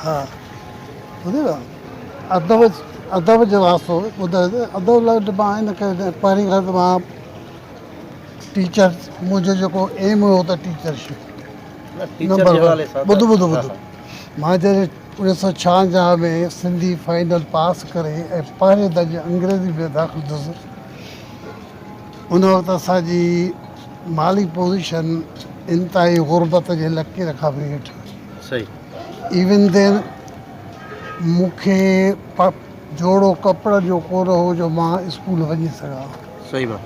ها ٻڌو نه ادب ادب جو واسطو ٻڌايو ته ادب لاء مان ان ڪري پهرين ڳالهه ته مان ٽيچر منهنجو جيڪو ايم هيو ته ٽيچرشپ ٽيچر جي حوالي سان ٻڌو ٻڌو ٻڌو مان جڏهن اڻويهه سو ڇاونجاهه ۾ سنڌي فائنل پاس ڪري ۽ پهرين درجي انگريزي ۾ داخل ٿيس ان وقت اسان جي مالي پوزيشن انتهائي غربت جي لڪير کان به هيٺ صحيح ايون دين مون کي جوڙو ڪپڙن جو ڪونه هو جو مان اسڪول وڃي سگهان. صحيح با.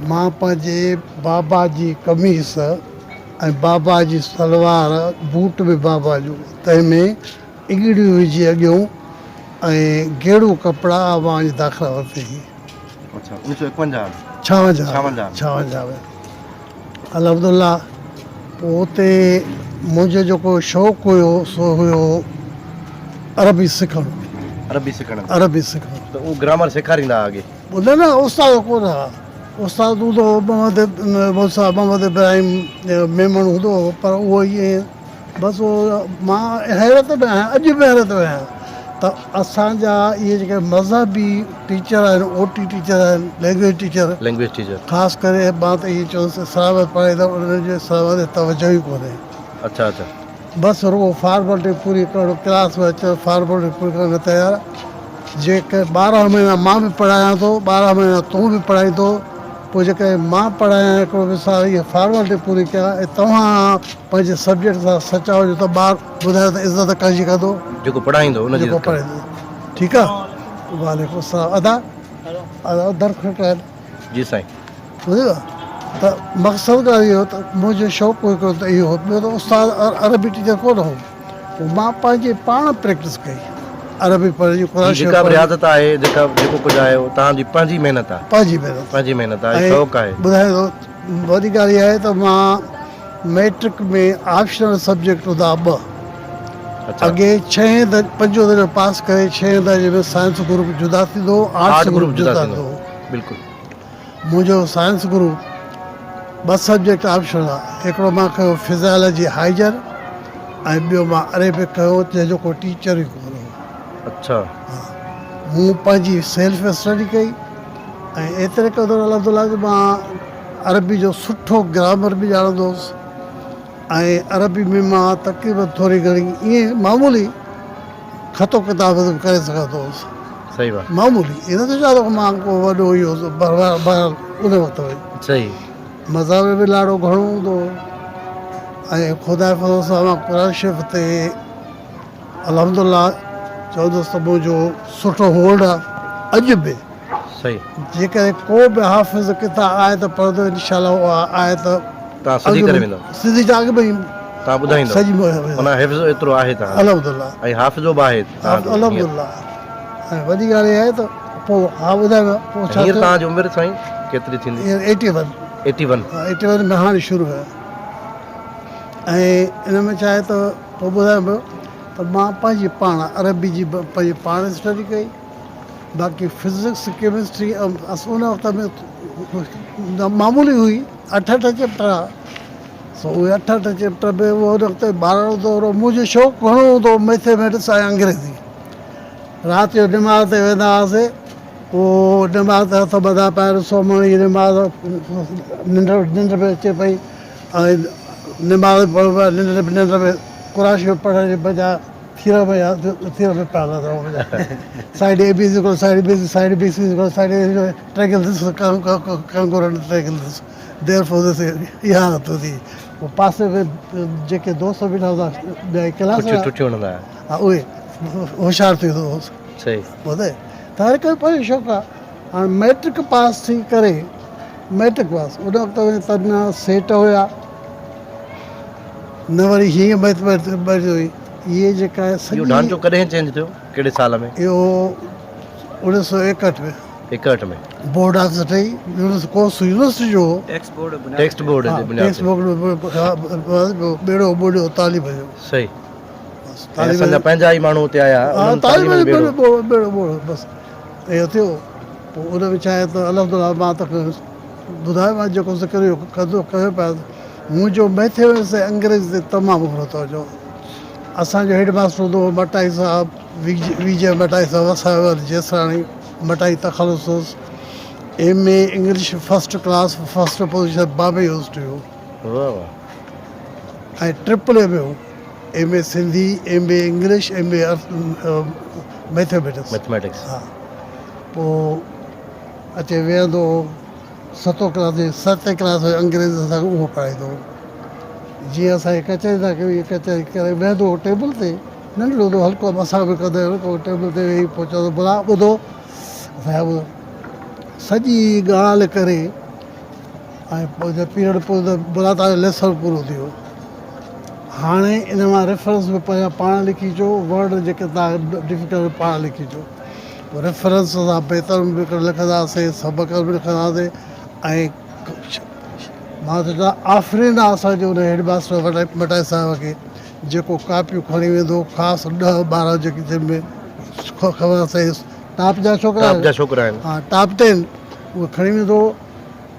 مان پنهنجي بابا جي قميص ۽ بابا جي سلوار بوٽ به بابا جو تنهن ۾ اڳڙيون وجهي اڳيون ۽ گيڙو ڪپڙا مان وڃي داخلا ورتي هئي. اڇا اڻويهه سو ايڪونجاهه ۾. ڇاونجاهه ڇاونجاهه ۾. ڇاونجاهه ۾ الحمدلله پوء اتي منهنجو جيڪو شوق هيو سو هيو عربي سکڻ. عربي سکڻ. عربي سکڻ. ته اهو گرامر سيکاريندا هئا اڳي؟ نه نه استاد ڪونه هئا. استاد هوندو هو محمد مولوي صاحب محمد ابراهيم ميمڻ هوندو هو پر اهو ائين بس اهو مان حيرت ۾ آهيان اڄ به حيرت ۾ آهيان ته اسان جا اهي جيڪي مذهبي ٽيچر آهن او ٽي ٽيچر آهن لينگويج ٽيچر لينگويج ٽيچر خاص ڪري مان ته ائين چوندس اسلام آباد پڙهائيندا انهن جو اسلام آباد تي توجه ئي ڪونهي. اڇا اڇا. بس رڳو فارملٽي پوري ڪرڻ ڪلاس ۾ اچڻ فارملٽي پوري ڪرڻ لاء تيار جيڪڏهن ٻارهن مهينا مان به پڙهايان ٿو ٻارهن مهينا تون به پڙهائين ٿو پوء جيڪڏهن مان پڙهايان هڪڙو مثال اهي فارملٽي پوري ڪيان ۽ توهان پنهنجي سبجيڪٽ سان سچا هجو ته ٻار ٻڌايو ته عزت ڪنهن جي ڪندو جيڪو پڙهائيندو ان جي جيڪو پڙهائيندو ٺيڪ آ وعليڪم السلام ادا ادا در کڙڪايل جي سائين. ٻڌو ته مقصد ڳالهه اهو ته منهنجو شوق هڪڙو ته اهو هو ٻيو ته استاد عربي ٽيچر ڪونه هو پوء مان پنهنجي پاڻ پريڪٽس ڪئي عربي پڙهڻ جي قرآن شريف جيڪا به رياضت آهي جيڪا جيڪو ڪجهه آهي اهو توهان جي پنهنجي محنت آهي پنهنجي محنت پنهنجي محنت آهي شوق آهي ٻڌايان ٿو وڏي ڳالهه اها آهي ته مان مئٽرڪ ۾ آپشنل سبجيڪٽ هوندا ٻه اڳي ڇهين درجي پنجون درجو پاس ڪري ڇهين درجي ۾ سائنس گروپ جدا ٿيندو هو آرٽس گروپ جدا ٿيندو هو بلڪل منهنجو سائنس گروپ ٻه سبجيڪٽ آپشنل هئا هڪڙو مان کنيو فزيالاجي هائيجر ۽ ٻيو مان عريبڪ کنيو جنهن جو ڪو ٽيچر ئي ڪونه هو. اڇا. ها مون پنهنجي سيلف اسٽڊي ڪئي ۽ ايتري قدر الحمدلله جو مان عربي جو سٺو گرامر به ڄاڻندو هوس ۽ عربي ۾ مان تقريبن ٿوري گهڻي ائين معمولي خط و ڪتابت به ڪري سگهندو هوس. صحيح بات. معمولي ائين نه ٿو چوان ته مان ڪو وڏو ئي هوس پر بهرحال ان وقت ۾. صحيح. مذهب ۾ به لاڙو گهڻو هوندو هو ۽ خدا جي فضل سان مان قرآن شريف تي الحمدلله چوندس ته منهنجو سٺو هولڊ آهي اڄ به. صحيح. جيڪڏهن ڪو به حافظ ڪٿان آيت پڙهندو انشاء الله اها آيت توهان سڌي ڪري ويندؤ. سڌي جا اڳ ۾ ئي توهان ٻڌائيندؤ. سڄي معنيٰ حفظ ايترو آهي توهان جو. الحمدلله. ۽ حافظو به آهي توهان جو. الحمدلله ۽ وڏي ڳالهه اها آهي ته پوء ها ٻڌايو پوء ڇا هينئر توهان جي عمر سائين ڪيتري ٿيندي؟ هينئر ايٽي ون. Eighty one. ها ايٽي ون ۾ هاڻي شروع آهي ۽ ان ۾ ڇا آهي ته پوء ٻڌايان پيو ته مان پنهنجي پاڻ عربي جي پنهنجي پاڻ اسٽڊي ڪئي. باقي فزڪس ڪيمسٽري ان وقت ۾ معمولي هئي اٺ اٺ چيپٽر ها سو اهي اٺ اٺ چيپٽر به ان وقت ٻاراڻو دور هو منهنجو شوق گهڻو هوندو هو ميٿيميٽڪس ۽ انگريزي رات جو نماز تي ويندا هئاسي پوء نماز تي هٿ ٻڌا پيا آهن سومهڻي جي نماز ننڊ ننڊ به اچي پئي ۽ نماز پڙهبو ننڊ ننڊ ۾ قرآن شريف پڙهڻ جي بجاء ٿير ۾ ٿير ۾ پيا هلندا side A B C side B C side B C side A triangle this congruent triangle this therefore this اها حالت هوندي پوء پاسي ۾ جيڪي دوست بيٺا هوندا ٻيا ڪلاس ٺٺيون ٺٺيون هڻندا ها اهي هوشيار ٿي ويندو هوس صحيح ٻڌي ته هر ڪنهن پنهنجو شوق آهي هاڻي مئٽرڪ پاس ٿي ڪري مئٽرڪ پاس ان وقت ۾ ته نه سيٽ هيا نه وري هيئن مئٿميٽڪس هئي اهي جيڪا اهو سڄي ڍانچو ڪڏهن چينج ٿيو ڪهڙي سال ۾؟ اهو اڻويهه سو ايڪهٺ ۾. ايڪهٺ ۾. بورڊ آفيس ٺهي يونيورسٽي ڪورس يونيورسٽي جو هو. ٽيڪسٽ بورڊ جي بنياد ٽيڪسٽ بورڊ ٻيڙو ٻوڙيو تعليم جو. صحيح. ۽ اسان جا پنهنجا ئي ماڻهو اتي آيا انهن تعليم جو ٻيڙو ٻيڙو ٻوڙيو بس اهو ٿيو پوء ان ۾ ڇا آهي ته الحمدلله مان ته ٻڌايو مان جيڪو ذڪر اهو ڪندو ڪيو پيا منهنجو مئٿيميٽڪس ۽ انگريزي تي تمام گهڻو توجه هو. اسان جو هيڊ ماستر هوندو هو مٽائي صاحب، وي جي مٽائي صاحب، وسايو جيسراڻي مٽائي تخلص هوس. M A English first class first position Bombay university هو. واهه واهه. ۽ ٽرپل ايم اي هو، M A Sindhi, M A English, M A mathematics. Mathematics. ها پوء اچي ويهندو هو ستون ڪلاس جي ستين ڪلاس ۾ انگريزي اسان کي اهو پڙهائيندو هو. جيئن اسان هي ڪچهري ٿا ڪيون ايئن ڪچهري ڪري ويهندو هو ٽيبل تي ننڍڙو هوندو هو هلڪو اسان به ڪندو هلڪو ٽيبل تي ويهي پوء چوندو هو ڀلا ٻڌو اسان ٻڌو سڄي ڳالهه ڪري ۽ پوء جڏهن پيريڊ پورو ٿيو ڀلا توهان جو ليسن پورو ٿي ويو هاڻي ان مان ريفرنس به پنهنجا پاڻ لکي اچو ورڊ جيڪي توهان کي ڊفيڪلٽ پاڻ لکي اچو پوء ريفرنس سان بهتر به لکندا هئاسين سبق به لکندا هئاسين ۽ مان ته چوان آفرين آ اسان جي ان هيڊ ماستر مٽائي صاحب کي جيڪو ڪاپيون کڻي ويندو هو خاص ڏهه ٻارهن جيڪي جن ۾ خبر اٿئي ٽاپ جا ڇوڪرا ٽاپ جا ڇوڪرا آهن ها ٽاپ ٽين اهي کڻي ويندو هو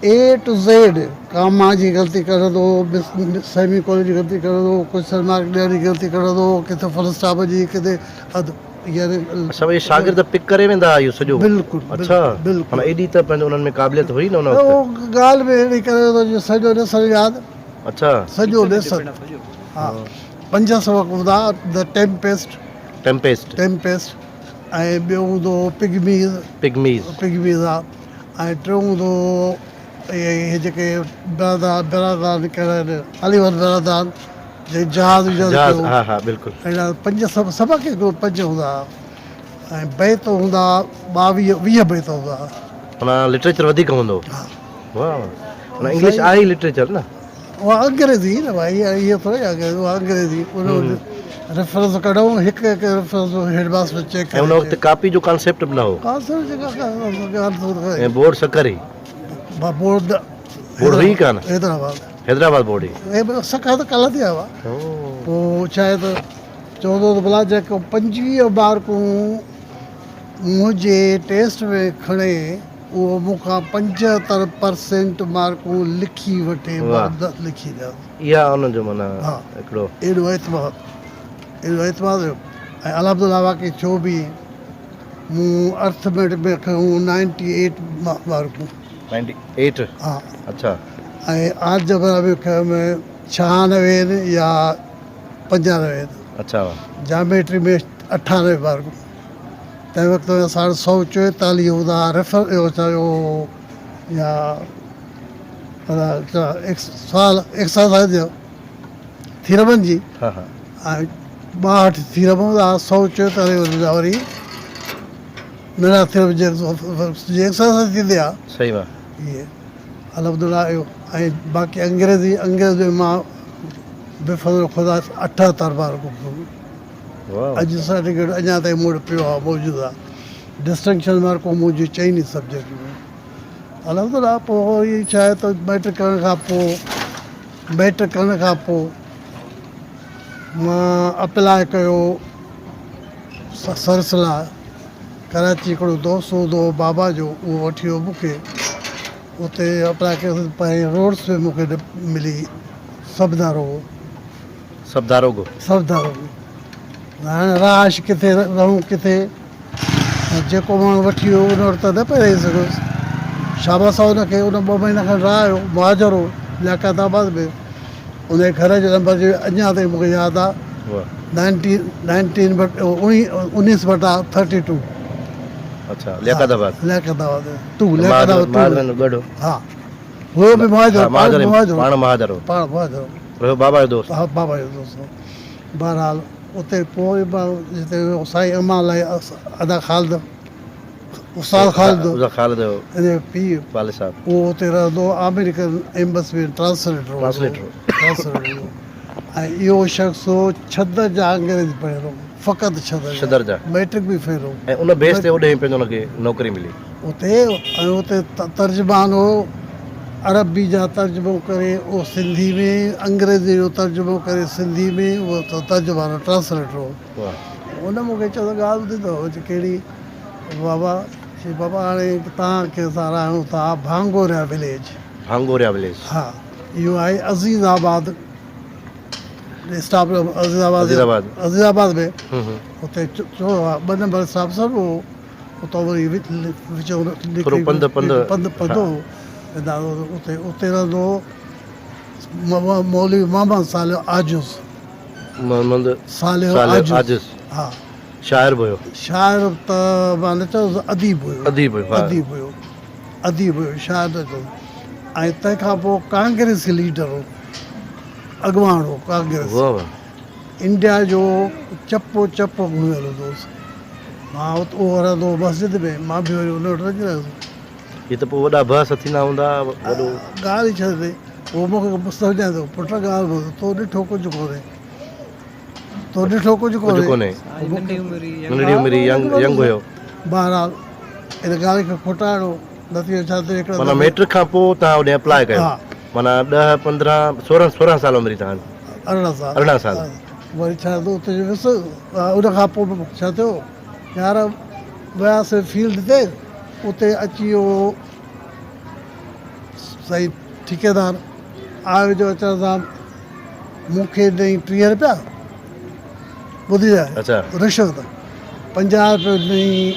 اي ٽو زيڊ ڪاما جي غلطي ڪڍندو هو سيمي ڪولن جي غلطي ڪڍندو هو ڪوئسچن مارڪ ڏيڻ جي غلطي ڪڍندو هو ڪٿي فل اسٽاپ جي ڪٿي اڌ يعني اڇا اهي شاگرد پڪ ڪري ويندا هئا اهو سڄو بلڪل اڇا بلڪل معنيٰ ايڏي ته پنهنجو انهن ۾ قابليت هئي نه ان وقت اهو ڳالهه به اهڙي ڪري ويندو جو سڄو ليسن ياد اڇا سڄو ليسن ها پنج سبق هوندا the Tempest Tempest Tempest ۽ ٻيو هوندو هو پگميز پگميز پگميز ها ۽ ٽيون هوندو هو اهي جيڪي برادران برادران ڪهڙا آهن علي ور برادران جيڪي جهاز وجهاز جهاز ڪيو ها ها بلڪل اهڙا پنج سڀ سبق هڪڙو پنج هوندا ها ۽ بيت هوندا ها ٻاويهه ويهه بيت هوندا ها. معنيٰ لٽريچر وڌيڪ هوندو هو. ها. واهه واهه معنيٰ انگلش آهي ئي لٽريچر نه. اها انگريزي نه ڀائي اها ٿوري انگريزي اها انگريزي ان ريفرنس ڪڍون هڪ هڪ ريفرنس هيڊ ماستر چيڪ ۽ ان وقت ڪاپي جو ڪانسيپٽ به نه هو. ڪانسيپٽ جيڪا ڳالهه ۽ بورڊ سکر ئي. بورڊ بورڊ هئي ڪانه. حيدرآباد. حيدرآباد بورڊ هئي. هي سکر ته ڪلهه ٿي آيو آهي. پوء ڇا آهي ته چوندو ته ڀلا جيڪو 25 مارڪون منهنجي ٽيسٽ ۾ کڻي اهو مون کان 75 پرسينٽ مارڪون لکي وٺي مان لکي ڏيان. اها ان جو معنيٰ هڪڙو. ايڏو اعتماد ايڏو اعتماد هيو ۽ الحمدلله واقعي ٿيو به ائين. مون ارٿميٽڪ ۾ کنيون نائنٽي ايٽ مارڪون. نائنٽي ايٽ ها اڇا. ۽ آلجبرا ۾ کنيم 96 يا 95. اڇا. جاميٽري ۾ 98 مارڪون. تنهن وقت ۾ اسان وٽ 144 هوندا هئا ريفر اهو ڇا اهو يا سوال ايڪسرسائز جو ٿيرمن جي ها ها ۽ 62 ٿيرم هوندا هئا 144 هن جا وري ننڍا ٿيرم جي ايڪسرسائز ٿيندي آهي صحيح وا اهي الحمدلله اهو ۽ باقي انگريزي انگريزي ۾ مان بفضل خدا 78 مارڪون اڄ سرٽيفڪيٽ اڃا تائين مون وٽ پيو آهي موجود آهي ڊسٽنڪشن مارڪون منهنجي چئني سبجيڪٽ ۾ الحمدلله پوء وري ڇا آهي ته مئٽرڪ ڪرڻ کان پوء مئٽرڪ ڪرڻ کان پوء مان اپلاء ڪيو سرس لاء ڪراچي هڪڙو دوست هوندو هو بابا جو اهو وٺي ويو مون کي اتي اپلاء ڪيو پهرين روڊس ۾ مون کي ملي سڀدارو سڀ داروغو. سڀ داروغو. هاڻي رهائش ڪٿي رهون ڪٿي ۽ جيڪو ماڻهو وٺي ويو ان وٽ ته نه پئي رهي سگهيس. شاباس آ ان کي ان ٻه مهينا کن رهايو مهاجر هو لياقت آباد ۾ ان جي گهر جو نمبر جو اڃا تائين مون کي ياد آ نائنٽين نائنٽين انيس بٽا ٿرٽي ٽو. اڇا لياقت آباد. لياقت آباد ٽو لياقت آباد ٽو. ها هو به مهاجر هو پاڻ مهاجر هو. پاڻ مهاجر هو. رهيو بابا جو دوست. ها بابا جو دوست هو. بهرحال اتي پوء به جتي سائين امان الله ادا خالد استاد خالد استاد خالد جو ان جو پيء والد صاحب اهو اتي رهندو هو آمريڪن ايمبسي ۾ ٽرانسليٽر هوندو ٽرانسليٽر ٽرانسليٽر هوندو ۽ اهو شخص هو ڇهه درجا انگريزي پڙهيل هو فقط ڇهه درجا مئٽرڪ به فيل هو ۽ ان بيس تي اوڏي پنهنجو ان کي نوڪري ملي. اتي ۽ اتي ترجمان هو، عربي جا ترجمو ڪري اهو سنڌي ۾، انگريزي جو ترجمو ڪري سنڌي ۾ اهو ترجمان هو، ٽرانسليٽر هو. ان مون کي چيو ته ڳالهه ٻڌي ته چي ڪهڙي بابا، چي بابا هاڻي توهان کي اسان رهايون ٿا ڀانگوريا وليج. ڀانگوريا وليج. ها اهو آهي عزيز آباد. اسٽاپ عزيز آباد عزيز آباد ۾ اتي ٻه نمبر اسٽاپ سر هو اتان وري وچ ٿورو پنڌ پنڌ پنڌ پنڌ هو اتي اتي رهندو هو مولوي محمد صالح عاجز محمد صالح عاجز ها شاعر به هيو. شاعر ته مان نه چوندس اديب هيو. اديب هيو ها. اديب هيو اديب هيو شاعر نه چوندس ۽ تنهن کان پوء ڪانگريسي ليڊر هو اڳواڻ هو ڪانگريس واهه واهه. انڊيا جو چپو چپو گهميل هوندو هوس مان اهو رهندو هو مسجد ۾ مان به وري ان وٽ وڃي رهيس. هي ته پوء وڏا بحث ٿيندا هوندا وڏو. ڳالهه ئي ڇا ٿي اهو مون کي سمجهائيندو هو پٽ ڳالهه ٻڌ تو ڏٺو ڪجهه ڪونهي. تو ڏٺو ڪجهه ڪونهي. ننڍي عمر ئي ينگ هيو. بهرحال ان ڳالهه کي کوٽائڻو نتيجو ڇا ٿيو هڪڙو معنيٰ ميٽرڪ کان پوء توهان هوڏي اپلاء ڪيو معنيٰ ڏهه پندرهن سورهن سورهن سال عمر هئي توهان جي 18 سال 18 سال وري ڇا ٿيو اتي جو ويس ان کان پوء ڇا ٿيو يار وياسي فيلڊ تي اتي اچي ويو سائين ٺيڪيدار آيو جو اچڻ سان مون کي ڏنئي 30 رپيا ٻڌي جاء اچا رشوت 50 رپيو ڏنئي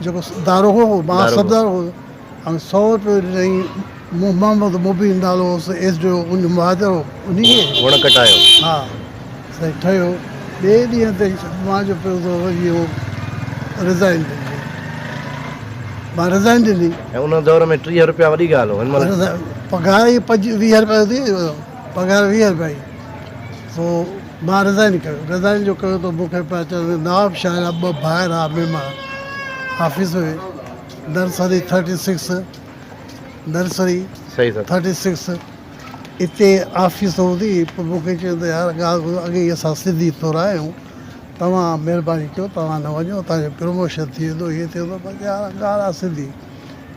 جيڪو داروغو هو مان سب داروغو هو ۽ 100 رپيو ڏنئي محمد مبين نالو هوس ايس ڊي او ان مهاجر هو انهي کي وڻ ڪٽايو ها سائين ٺهيو ٻئي ڏينهن تي مان جو پيو ٿو وڃي هو ريزائن ڏني مان ريزائن ڏني ۽ ان دور ۾ 30 رپيا وڏي ڳالهه هو هن مهل پگهار ئي پنج ويهه رپيا هوندي پگهار 20 رپيا هئي سو مان ريزائن ڪيو ريزائن جو ڪيو ته مون کي پيا چون نواب شاهه جا ٻه ڀائر ها مهمان آفيس ۾ نرسري 36 نرسري 36 اتي آفيس هوندي پوء مون کي چيو ته يار ڳالهه ٻڌ اڳي ئي اسان سنڌي ٿورا آهيون توهان مهرباني ڪيو توهان نه وڃو توهان جو پروموشن ٿي ويندو هي ٿي ويندو پر يار ڳالهه آهي سنڌي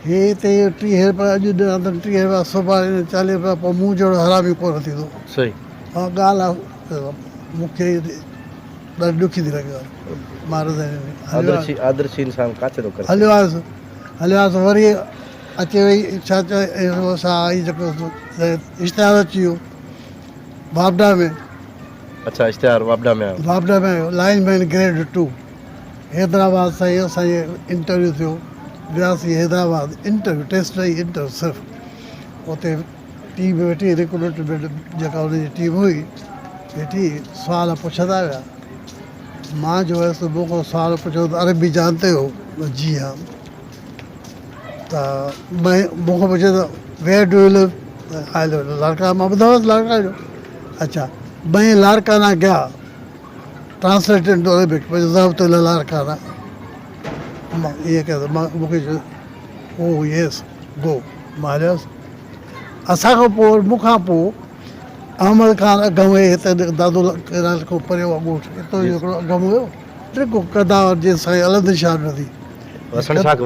هي هتي 30 رپيا اڄ ڏنا اٿن 30 رپيا سڀاڻي ڏنا 40 رپيا پوء مون جهڙو حرامي ڪونه ٿيندو. صحيح. ها ڳالهه آهي مون کي ڏاڍي ڏکي ٿي لڳي ڳالهه مان رضا ڏني. آدرشي آدرشي انسان ڪاٿي ٿو ڪري سگهي. هليو آيس هليو آيس وري اچي وئي ڇا چئي سا آئي جيڪو اشتهار اچي ويو واپڊا ۾. اڇا اشتهار واپڊا ۾ آيو. واپڊا ۾ آيو لائين مين گريڊ 2 حيدرآباد سائين اسان جي انٽرويو ٿيو وياسين حيدرآباد انٽرويو ٽيسٽ نه انٽرويو صرف اتي ٽيم ويٺي ريڪروٽمينٽ جيڪا ان جي ٽيم هئي ويٺي سوال پڇندا ويا مان جو هيس مون کان سوال پڇيو ته عربي جانتي هو جي ها ته مين مون کان پڇيو ته where do you live I live Larkana مان ٻڌايومانس لاڙڪاڻي جو اڇا مين لاڙڪانا گيا ٽرانسليٽ انٽو عربڪ ذهبت الي لاڙڪانا مان ائين ڪيو ته مان مون کي چيو او يس گو مان هليو ويس اسان کان پوء مون کان پوء احمد خان اگهم هي هتي دادو ڪئنال کان پريو آهي ڳوٺ اتو جو هڪڙو اگهم هيو ٽڪو قداور جي سائين الهندي شاهه ندي وسڻ شاخ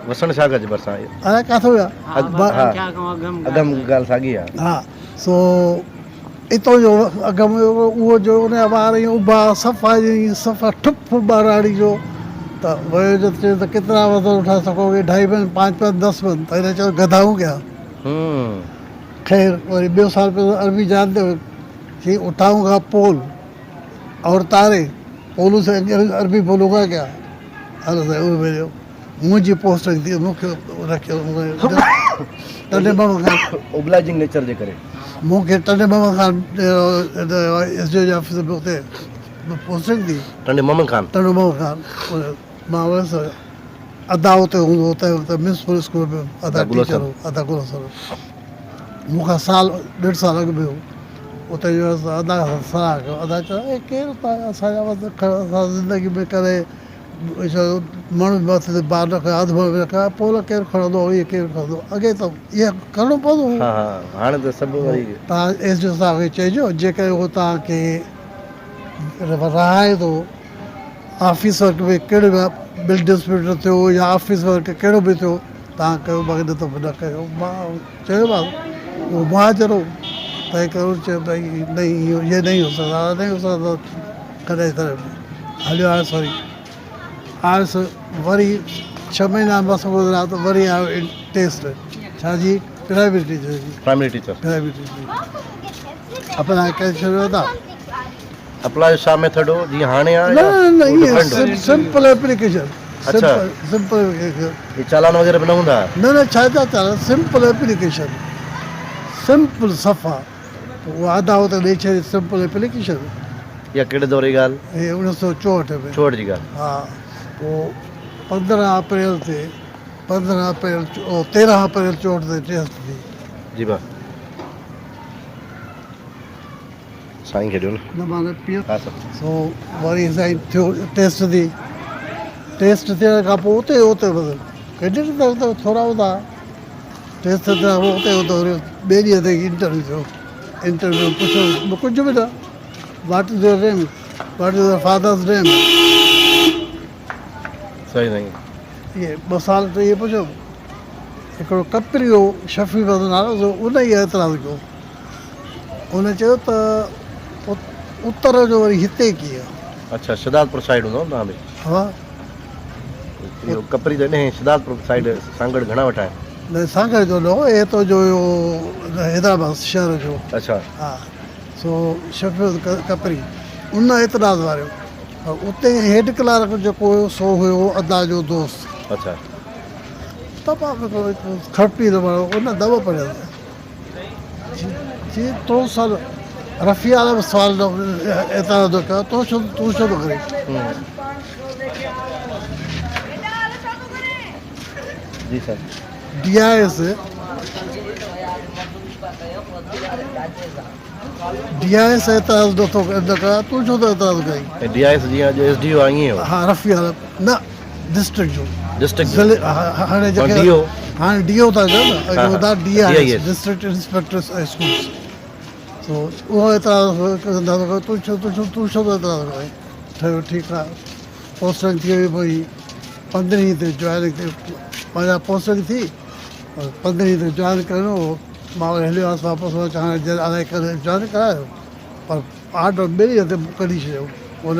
وسڻ شاخ جي ڀرسان آهي ڪاٿو ويا اگهم ڳالهه ساڳي آهي ها سو اتو جو اگهم هيو اهو جو ان جا وار ائين اڀا صفا ائين صفا ٺپ ٻهراڙي جو ته ويو جو چيو ته ڪتنا وزن اٺا سڪوگي ڍائي من پانچ من دس من ته هن چيو گڌا هون ڪيا خير وري ٻيو سال پيو عربي جانتي هو چي اٺائون گا پول اور تاري پولو سي عربي بولون گا ڪيا هل سائين اهو ويو منهنجي پوسٽ ٿي مون کي رکيو ٽنڊي محمد خان اوبلائزنگ نيچر جي ڪري مون کي Tando Muhammad Khan S D O جي آفيس ۾ اتي پوسٽنگ ٿي ٽنڊي محمد خان ٽنڊو محمد خان مان ويس ادا اتي هوندو هو اتي ميونسپل اسڪول ۾ ادا ٽيچر هو ادا گل حسن مون کان سال ڏيڍ سال اڳ ۾ هو اتي جو ويس ادا سان صلاح ڪيو ادا چيو اي ڪير اسان جا اسان زندگي ۾ ڪڏهن مڻ به مٿي تي بار نه کنيو، اڌ مڻ به نه کنيو، پوء الائي ڪير کڻندو هو، اهي ڪير کڻندو، اڳي ته اهي ڪرڻو پوندو هو. ها ها هاڻي ته سڀ وري. توهان ايس ڊي او صاحب کي چئجو جيڪڏهن هو توهان کي رهائي ٿو آفيس ورڪ ۾ ڪهڙو به بل ڊسپيوٽ ٿيو يا آفيس ورڪ ڪهڙو به ٿيو توهان ڪيو باقي نه ته نه ڪيو. مان چيومانس اهو مهاجر هو تنهن ڪري هن چيو ڀئي نهين اهي نهين هو سگهتا نهين هو سگهتا ڪڏهن طرح هليو آيس وري آيس وري ڇهه مهينا مس گذريا ته وري آيو ٽيسٽ ڇا جي پرائمري ٽيچر جي پرائمري ٽيچر پرائمري ٽيچر اپنا ڪري ڇڏيو ٿا. اپلاء جو ڇا ميٿڊ هو جيئن هاڻي آ نه نه نه سمپل ايپليڪيشن اڇا سمپل ايپليڪيشن هي چالان وغيره به نه هوندا نه نه ڇا جا چالان سمپل ايپليڪيشن سمپل صفا اها ادا اتي ڏئي ڇڏي سمپل ايپليڪيشن. اها ڪهڙي دور جي ڳالهه؟ هي 1964 ۾. 64 جي ڳالهه. ها پوء 15 اپريل تي 15 اپريل 13 اپريل 64 تي ٽيسٽ ٿي. جي با سائين کي ڏيو نه. نه مان نه پيو. ها سر. سو وري سائين ٿيو ٽيسٽ ٿي ٽيسٽ ٿيڻ کان پوء اتي اتي بس ڪيڊٽ ته ٿورا هوندا. ٽيسٽ ٿيڻ کان پوء اتي اتي وري ٻئي ڏينهن تي انٽرويو ٿيو. انٽرويو پڇيو ڪجهه به نه what is your name what is your father's name. صحيح سائين. اهي ٻه سال ته اهي پڇيو. هڪڙو ڪپري هو شفيع محمد نالو سو ان ئي اعتراض ڪيو. ان چيو ته اتر جو وري هتي ڪيئن. اڇا شھدادپور سائيڊ هوندو نه توهان به. ها. اهو ڪپري ته انهيء شھدادپور سائيڊ سانگهڙ گهڻا وٺا آهن. نه سانگهڙ جو نه هو اهي هتو جو هيو حيدرآباد شهر جو. اڇا. ها سو شفيع ڪپري ان اعتراض واريو پر اتي هيڊ ڪلارڪ جيڪو هيو سو هيو ادا جو دوست. اڇا. تمام هڪڙو کڙپيل ماڻهو ان دٻ پڙهيل. چي تو سر رفيع عالم سوال نه اعتراض نه ڪيو تو ڇو تون ڇو ٿو ڪرين. جي سر. D I S D I S اعتراض نه ٿو نه ڪيو تون ڇو ٿو اعتراض ڪرين. ڊي I S جيئن اڄ ايس ڊي او آهي ائين هو. ها رفيع عالم نه ڊسٽرڪٽ جو. ڊسٽرڪٽ جو. هاڻي جيڪي ڊي او هاڻي ڊي او ٿا چون نه اڳي هوندا D I S district inspector schools سو اهو اعتراض ڪندا تون ڇو تون ڇو تون ڇو ٿو اعتراض ڪرين ٺهيو ٺيڪ آهي پوسٽنگ ٿي وئي پوء پندرهين تي جوائننگ ٿي پنهنجا پوسٽنگ ٿي پندرهين تي جوائن ڪرڻو هو مان وري هليو آيس واپس هاڻي الائي ڪڏهن جوائن ڪرايو پر آرڊر ٻئي ڏينهن تي ڪڍي ڇڏيو ان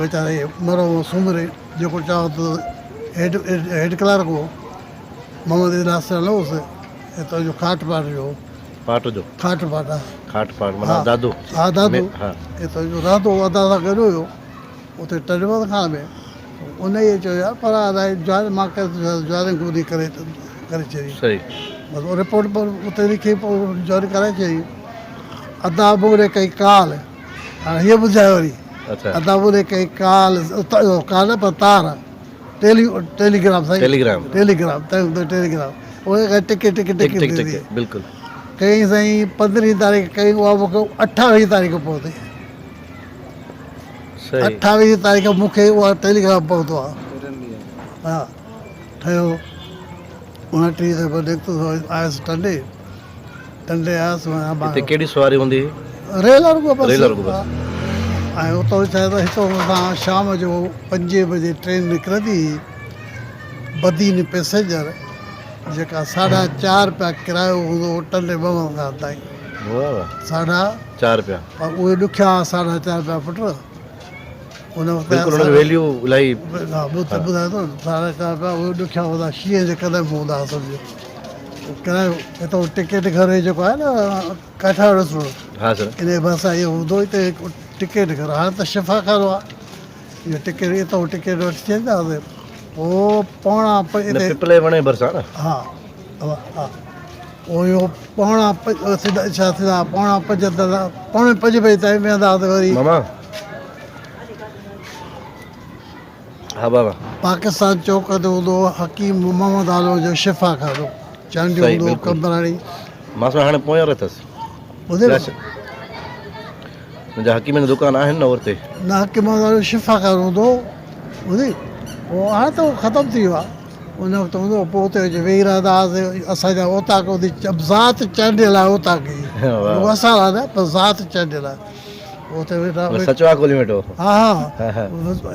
ويچاري مرحوم سومري جيڪو چاهو ته هيڊ هيڊ ڪلارڪ هو محمد الياس نالو هوس هتان جو کاٽ پاٽ جو هو. پاٽ جو؟ کاٽ پاٽ ها. کاٽ پاٽ معنيٰ دادو. ها دادو هتان جو رهندو هو ادا سان گڏ هيو اتي ٽنڊومحمد خان ۾ انهيء چيو يار پر الائي جوائن مان جوائننگ اتي ڪري ڪري ڇڏي. صحيح. بس رپورٽ اتي لکي پوء جوائن ڪرائي ڇڏي. ادا مون ڏي ڪئي ڪال. هاڻي هيء ٻڌايو وري ادا مون ڏي ڪئي ڪال ڪال نه پر تار ٽيلي ٽيليگرام سائين ٽيليگرام ٽيليگرام ٽيليگرام اهي ٽڪ ٽڪ ٽڪ ٽڪ ٽڪ بلڪل ڪئي سائين 15 تاريخ ڪئي اها مون کي 28 تاريخ پهتي. 28 تاريخ مون کي اها ٽيليگرام پهتو آهي. ها ٺهيو 29 تي پوء نڪتس آيس ٽنڊي ٽنڊي آيس. هتي ڪهڙي سواري هوندي هئي؟ ريل رڳو بس. ريل رڳو بس. ۽ اتان ڇا آهي ته هتان اسان شام جو پنجين بجي ٽرين نڪرندي هئي بدين پئسينجر جيڪا ساڍا چار رپيا ڪرايو هوندو هو ٽنڊي محمد خان تائين. واهه واهه. ساڍا چار رپيا. پر اهي ڏکيا هئا ساڍا چار رپيا پٽ. ان وقت بلڪل ان جو ويليو الاهي. ها ٻڌايو ٿو ساڍا چار رپيا اهي ڏکيا هوندا شينهن جي قدم به هوندا هئا سمجهو. ڪرايو هتان ٽڪيٽ گهر هي جيڪو آهي نه ڪاٺياواڙ روڊ. ها سر. ان جي ڀرسان اهو هوندو هو هتي هڪ ٽڪيٽ گهر هاڻي ته شفا خانو آهي. اهو ٽڪيٽ اتان ٽڪيٽ وٺي ڇڏيندا هئاسين پوء پوڻا هن پپلي وڻ جي ڀرسان نه. ها ها اهو پوڻا ڇا ٿيندا پوڻا پنج پوڻي پنج بجي تائين ويهندا هئاسين وري. ماما ها بابا. پاڪستان چوڪ تي هوندو هو حڪيم محمد عالم جو شفا خانو چانڊيو هوندو هو قمبراڻي. مان سو هاڻي پويان رهتس. ٻڌي منهنجا حڪيمن جا دڪان آهن نه اورتي. نه حڪيم محمد عالم جو شفا خانو هوندو هو ٻڌي پوء هاڻي ته اهو ختم ٿي ويو آهي ان وقت هوندو هو پوء اتي اچي ويهي رهندا هئاسين اسان جا اوطاق هوندي ذات چانڊيل آهي اوطاق جي رڳو اسان لاء نه پر ذات چانڊيل آهي پوء اتي ويٺا سچوا کولي ويٺو ها ها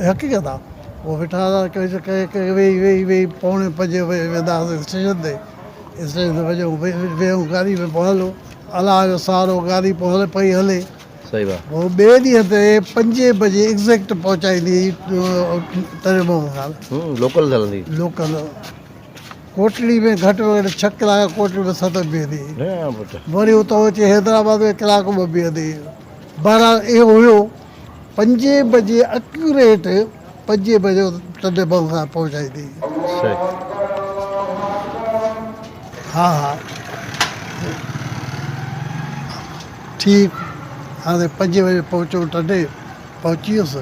حقيقت آهي پوء ويٺا هئاسين ويهي ويهي ويهي پوڻي پنجين بجي ويندا هئاسين اسٽيشن تي اسٽيشن تي وڃون ويهون گاڏي ۾ پوء هلون الله جو سهارو گاڏي پوء هلي پئي هلي. صحيح بات. پوء ٻئي ڏينهن تي پنجين بجي ايگزيڪٽ پهچائيندي هئي تري محمد خان. لوڪل هلندي. لوڪل ڪوٽڙي ۾ گهٽ ۾ گهٽ ڇهه ڪلاڪ ڪوٽڙي ۾ ست بيهندي هئي. ها پٽ. وري اتان اچي حيدرآباد ۾ ڪلاڪ ٻه بيهندي هئي. بهرحال اهو هيو پنجين بجي اڪيوريٽ پنجين بجي ٽنڊي بم کان پهچائيندي. صحيح. ها ها ٺيڪ هاڻي پنجين بجي پهچو ٽنڊي پهچي ويس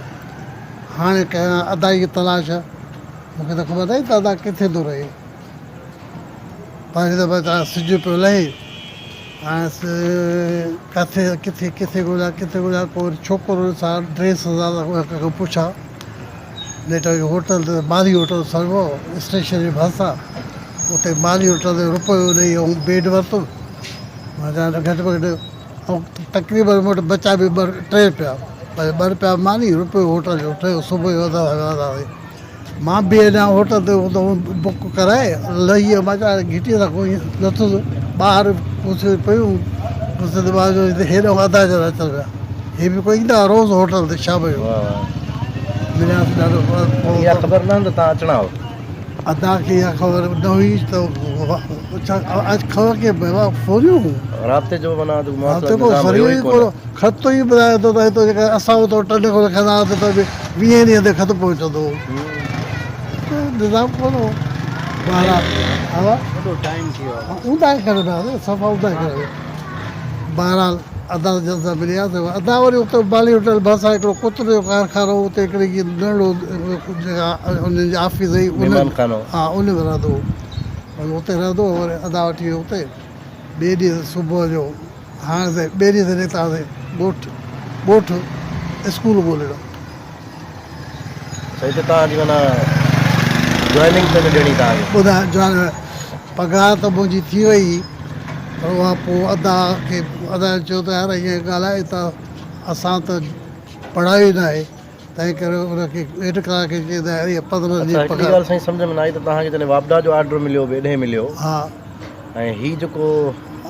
هاڻي ڪيان ادا جي تلاش مون کي ته خبر ناهي ته ادا ڪٿي ٿو رهي. پنهنجي ته بچا سج پيو لهي هاڻي ڪٿي ڪٿي ڪٿي ڳوليان ڪٿي ڳوليان ڪو وري ڇوڪرو ڏسان ڊريس سان ته ڪنهن کان پڇان نيٺ وڃي هوٽل تي مالهي هوٽل سرڳو اسٽيشن جي ڀرسان اتي مالهي هوٽل تي روپيو ڏئي ۽ بيڊ ورتم مان چيان گهٽ ۾ گهٽ ۽ تقريبن مون وٽ بچا به ٻه ٽي روپيا پر ٻه روپيا ماني روپيو هوٽل جو ٺهيو صبح جو اڌ وينداسين مان به اڃا هوٽل تي اتان بڪ ڪرائي لهي ويم مان چيو گهٽيء تان ڪو ائين لٿس ٻاهر ڪرسيون پيون ڪرسين تي ٻاهر جو هيڏانهن ادا جا اچن پيا هي به ڪو ايندا روز هوٽل تي شام جو ملياسين ڏاڍو اها خبر نه هئن ته تان اچڻا هئو. ادا کي اها خبر نه هئي ته اڄ خبر ڪيئن پئي فونيون رابطي جو معنيٰ مواصلات نظام هيو ئي ڪونه. خط ئي ٻڌائي ٿو ته هتو جيڪڏهن اسان اتو ٽنڊي کان لکندا هئاسين ته به ويهين ڏينهن تي خط پهچندو هو. نظام ڪونه هو. بهرحال ها وڏو ٽائيم ٿي ويو آهي. اونداهي ڪري پيا هئاسين صفا اونداهي ڪري پيا. بهرحال ادا جن سان ملياسين ادا وري اتي بالي هوٽل ڀرسان هڪڙو ڪتري جو ڪارخانو هو اتي هڪڙي ننڍڙو جيڪا انهن جي آفيس هئي مهمان خانو ها ان ۾ رهندو هو. اتي رهندو هو وري ادا وٺي ويو اتي ٻئي ڏينهن صبح جو هاڻ سائين ٻئي ڏينهن تي نڪتاسين ڳوٺ ڳوٺ اسڪول ڳولڻ. سائين ته توهان جي معنيٰ جوائننگ ته نه ڏيڻي توهان کي. ٻڌاء جوائن پگهار ته منهنجي ٿي وئي پر اها پوء ادا کي ادا چيو ته يار ائين ڳالهه آهي ته اسان ته پڙهايو ئي ناهي تنهن ڪري ان کي هيڊ ڪلارڪ کي چيو ته يار اها پندرهن اڇا ڏينهن هڪڙي پگهار ڳالهه سائين سمجهه ۾ نه آئي ته توهان کي جڏهن واپڊا جو آرڊر مليو به ايڏهين مليو ها ۽ هي جيڪو.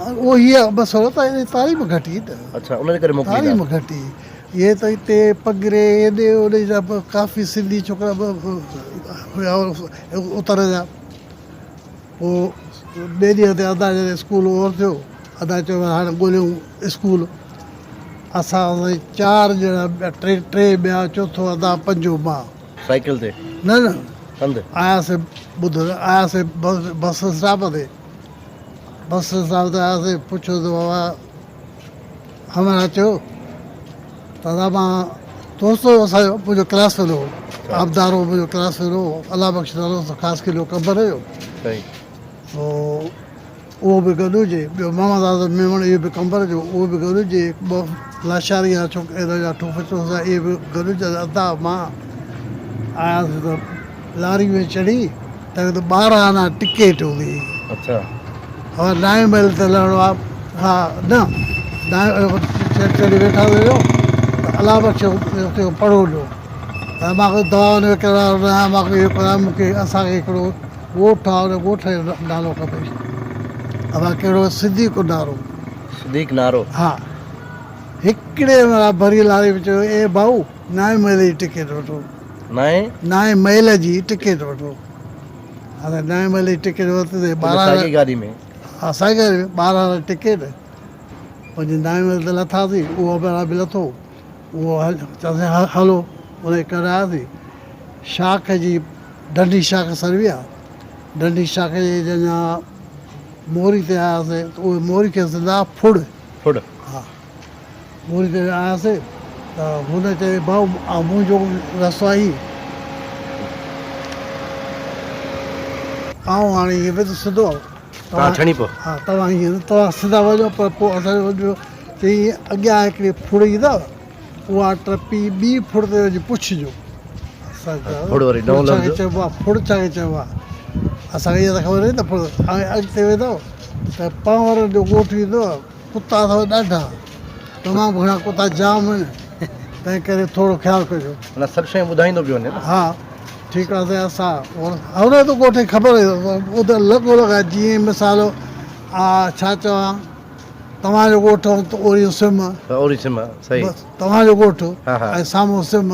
اهو هي مسئلو ته هن جي تعليم گهٽ هئي نه. اڇا ان جي ڪري موڪلي تعليم گهٽ هئي. هي ته هتي پگري هيڏي هوڏي جا به ڪافي سنڌي ڇوڪرا به هيا اتر جا. پوء ٻئي ڏينهن تي ادا جڏهن اسڪول اوور ٿيو ادا چيو هاڻي ڳوليون اسڪول. اسان سائين چار ڄڻا ٽي ٽي ٻيا چوٿون ادا پنجون مان. سائيڪل تي؟ نه نه. پنڌ؟ آياسين ٻڌ آياسين بس اسٽاپ تي. بس اسٽاپ تي آياسين پڇيو ته بابا همراهه چيو ته ادا مان دوست هو اسان جو منهنجو ڪلاس فيلو هو آبدار هو منهنجو ڪلاس فيلو هو الله بخش نالو هوس خاص ڪلو قمبر جو سو اهو به گڏ هجي ٻيو محمد اعظم ميمڻ اهو به قمبر جو اهو به گڏ هجي ٻه لاشاري جا ڇوڪرا جا ٺوف چوسا اهي به گڏ هجن ادا مان آياسين ته لاري ۾ چڙهي تنهن ته 12 آنا ٽڪيٽ هوندي هئي. اڇا. ها نائين ميل تي لهڻو آ ها نه نائين چڙهي ويٺاسين جو ته الله بخش اتي پڙهو ڏنو ته مان ڪو دوا وڪڻڻ وارو نه آهيان مان ڪو اهو ڪران مون کي اسان کي هڪڙو ڳوٺ آ ان ڳوٺ جو نالو کپي ادا ڪهڙو صديق نارو. صديق نارو. ها هڪڙي ڀري لاري ۾ چيو اي ڀائو نائين ميل جي ٽڪيٽ وٺو. نائين؟ نائين ميل جي ٽڪيٽ وٺو. هاڻي نائين ميل جي ٽڪيٽ ورتي ته 12 ساڳي گاڏي ۾؟ ها ساڳي گاڏي ۾ 12 هزار ٽڪيٽ. پوء جي نائين ميل تي لٿاسين اهو ڀيرا به لٿو اهو چياسين هلو ان کي ڪڍاياسين شاخ جي ڍنڍي شاخ سروي آ ڍنڍي شاخ جي اڃا موري تي آياسين ته اهي موري کي سندا ڦڙ. ڦڙ. ها. موري تي آياسين ته هن چيو ڀائو منهنجو رستو آهي آئون هاڻي هيئن ويندس سڌو توهان ڇڻي پئو ها توهان هيئن توهان سڌا وڃو پر پوء اسان جو وڃو چيائين اڳيان هڪڙي ڦڙ ايندو اها ٽپي ٻي ڦڙ تي وڃي پڇجو اسان ڦڙ وري نئون لفظ چئبو آهي ڦڙ ڇا کي چئبو آهي اسان کي اها ته خبر ناهي ته ڦڙ هاڻي اڳتي ويندو ته پنهورن جو ڳوٺ ايندو ڪتا اٿو ڏاڍا، تمام گهڻا ڪتا جام آهن، تنهن ڪري ٿورو خيال ڪجو. معنيٰ سڀ شيون ٻڌائيندو پيو وڃي نه. ها ٺيڪ آهي سائين اسان هن ته ڳوٺ جي خبر هئي اتي لڳو لڳ آهي جيئن مثال آ ڇا چوان توهان جو ڳوٺ ته اوريون سم. اوري سم صحيح. بس توهان جو ڳوٺ ۽ سامهون سم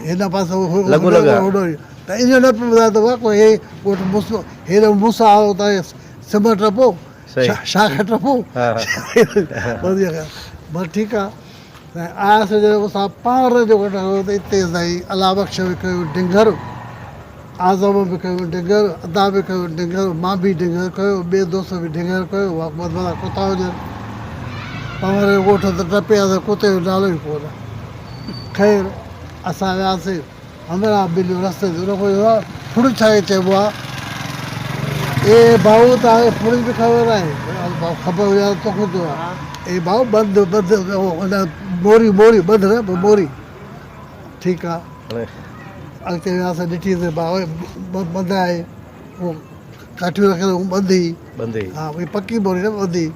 هن پاسي لڳو لڳ آهي. ته ايئن نه پيو ٻڌائي ته ڪو هي ڳوٺ هيڏو مون سان آيو ته سم ٽپو شاخ ٽپو بس ٺيڪ آ. سائين آياسين جڏهن اسان پار جو ڳوٺ هيو ته اتي سائين الله بخش به ڪيو ڊنگهر، اعظم به ڪيو ڊنگهر، ادا به ڪيو ڊنگهر، مان به ڊنگهر ڪيو، ٻئي دوست به ڊنگهر ڪيو، مٿان ڪتا هجن. پنهور جو ڳوٺ ته ٽپي آياسين ڪتي جو نالو ئي ڪونه. خير اسان وياسين. همراهه مليو رستي تي ان کان چيو ڦڙ ڇا کي چئبو آ؟ اي ڀائو توهان کي ڦڙ جي به خبر ناهي؟ ڀائو خبر هجي ها ته توکان چوان ها. اي ڀائو ٻڌ ٻڌ ان موري موري ٻڌ نه پر موري ٺيڪ آ. اڳتي وياسين ڏٺي ته ڀائو ٻڌ آهي اهو ڪاٺيون رکيل هيون ٻڌ هئي. ٻڌ هئي. ها اهي پڪي موري نه ٻڌ هئي.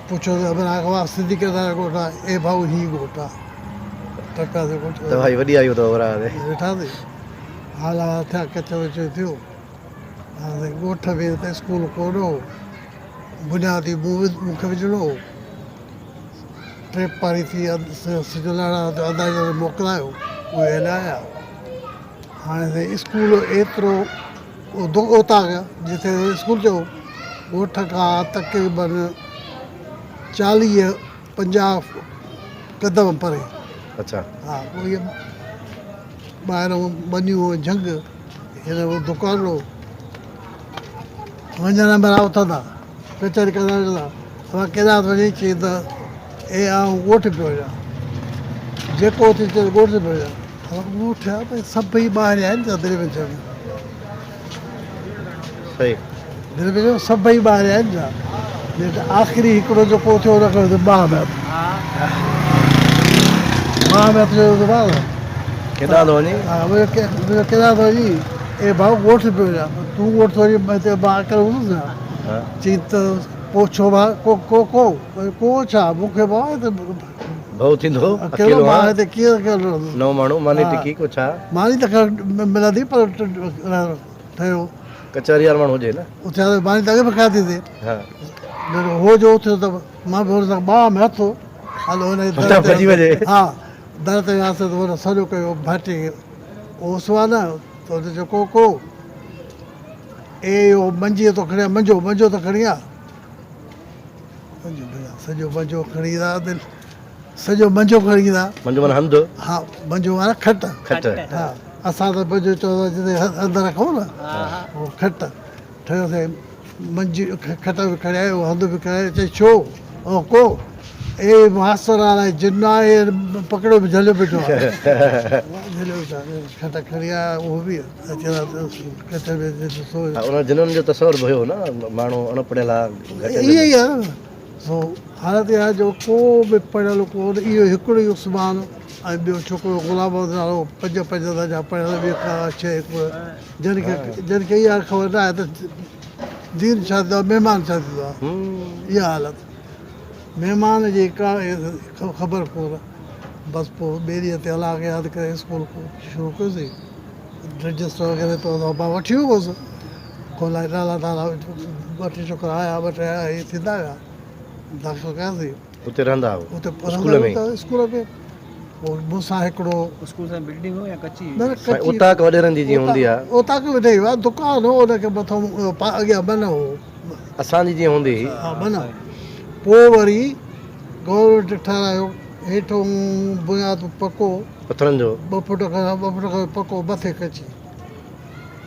پڇيو ته همراهه کان واهه سنڌي ڪهڙا ڳوٺ آ؟ اي ڀائو هي ڳوٺ آ. ٽپياسين ڳوٺ. تباهي وڏي آئي اٿو همراهه تي. ويٺاسين. حال احوال ٿيا ڪچو وچو ٿيو. هاڻ سائين ڳوٺ ۾ ته اسڪول ڪونه هو. بنيادي مون کي وجهڻو هو. ٽيپ پاري ٿي سج لهڻ آيو ته ادا جن موڪلايو. اهي هليا آيا. هاڻي سائين اسڪول ايترو اوطاق جتي اسڪول چئو ڳوٺ کان تقريبن 40 50 قدم پري. اڇا. ها اهي ٻاهران ٻنيون جهنگ هن جو دڪانڙو وڃڻ مهل اٿندا ڪچهري ڪندا ويندا اوهان ڪيڏانهن ٿا وڃين چي ته اي آئون ڳوٺ پيو وڃان جيڪو اٿي چي ڳوٺ پيو وڃان ڳوٺ آ ڀئي سڀئي ٻاهر آهن ڇا دل ۾ چوي صحيح دل ۾ چوي سڀئي ٻاهر آهن ڇا نيٺ آخري هڪڙو جيڪو اٿيو ان کي باهه ۾ هٿ باهه ۾ هٿ چيو ته باهه ڪيڏانهن ٿو وڃين ها ڪيڏانهن ٿو وڃين اي ڀائو ڳوٺ پيو وڃان تون ڳوٺ ٿو وڃين هتي مان اڪيلو هوندس ڇا چي ته پوء ڇو ڀاء ڪو ڪو ڪو ڪو ڇا مون کي ڀاء هتي ڀؤ ٿيندو اڪيلو مان هتي ڪيئن اڪيلو رهندس نئون ماڻهو ماني ٽڪي ڪو ڇا ماني ته خير ملندي پر ٺهيو ڪچهري وارو ماڻهو هجي نه اٿيا ته ماني ته اڳ به کاڌي سي ها هو جو اٿيو ته مان به هن سان ٻانهن ۾ هٿ هلو هن در تي وڃي ها در تي وياسين ته هن سڏ ڪيو ڀائٽي کي اوسوا نه ته هن چيو ڪو ڪو اي اهو منجي ٿو کڻي آ منجو منجو ته کڻي آ منجو ڀلا سڄو منجو کڻي ايندا دل سڄو منجو کڻي ايندا منجو معنيٰ هنڌ ها منجو معنيٰ کٽ کٽ ها اسان ته منجو چوندا جتي هنڌ رکون نه اهو کٽ ٺهيو سائين منجي کٽ به کڻي آيو هنڌ به کڻي آيو چئي ڇو او ڪو اي ماستر آ جن آهي پڪڙيو به جهليو بيٺو آ جهليو بيٺو آ کٽ کڻي آيا اهو به انهن جنن جو تصور به هيو نه ماڻهو اڻ پڙهيل ها گهٽ اهي ئي آهي نه سو حالت اها جو ڪو به پڙهيل ڪو نه اهو هڪڙو ئي عثمان ۽ ٻيو ڇوڪرو غلام محمد نالو پنج پنج درجا پڙهيل ٻيو ڪا شيء ڪو جن کي جن کي اها خبر نه آهي ته دين ڇا ٿيندو آهي مهمان ڇا ٿيندو آهي اها حالت مهمان جي ڪا خبر ڪو نه بس پوء ٻئي ڏينهن تي الله کي ياد ڪري اسڪول شروع ڪيوسين رجسٽر وغيره ته مان وٺي ويو هوس کولائي نالا تالا ٻه ٽي ڇوڪرا آيا ٻه ٽي آيا ائين ٿيندا ويا داخل ڪياسين اتي رهندا هو اتي اسڪول ۾ اسڪول ۾ پوء مون سان هڪڙو اسڪول سان بلڊنگ هو يا ڪچي نه نه ڪچي اوطاق وڏيرن جي جيئن هوندي آ اوطاق به ٺهي ويو آ دڪان هو ان کي مٿو اڳيان بن هو اسان جي جيئن هوندي هئي ها بن پوء وري گورنمينٽ ٺهرايو هيٺون بنياد پڪو پٿرن جو. ٻه فوٽ کان ٻه فوٽ کان پڪو مٿي ڪچي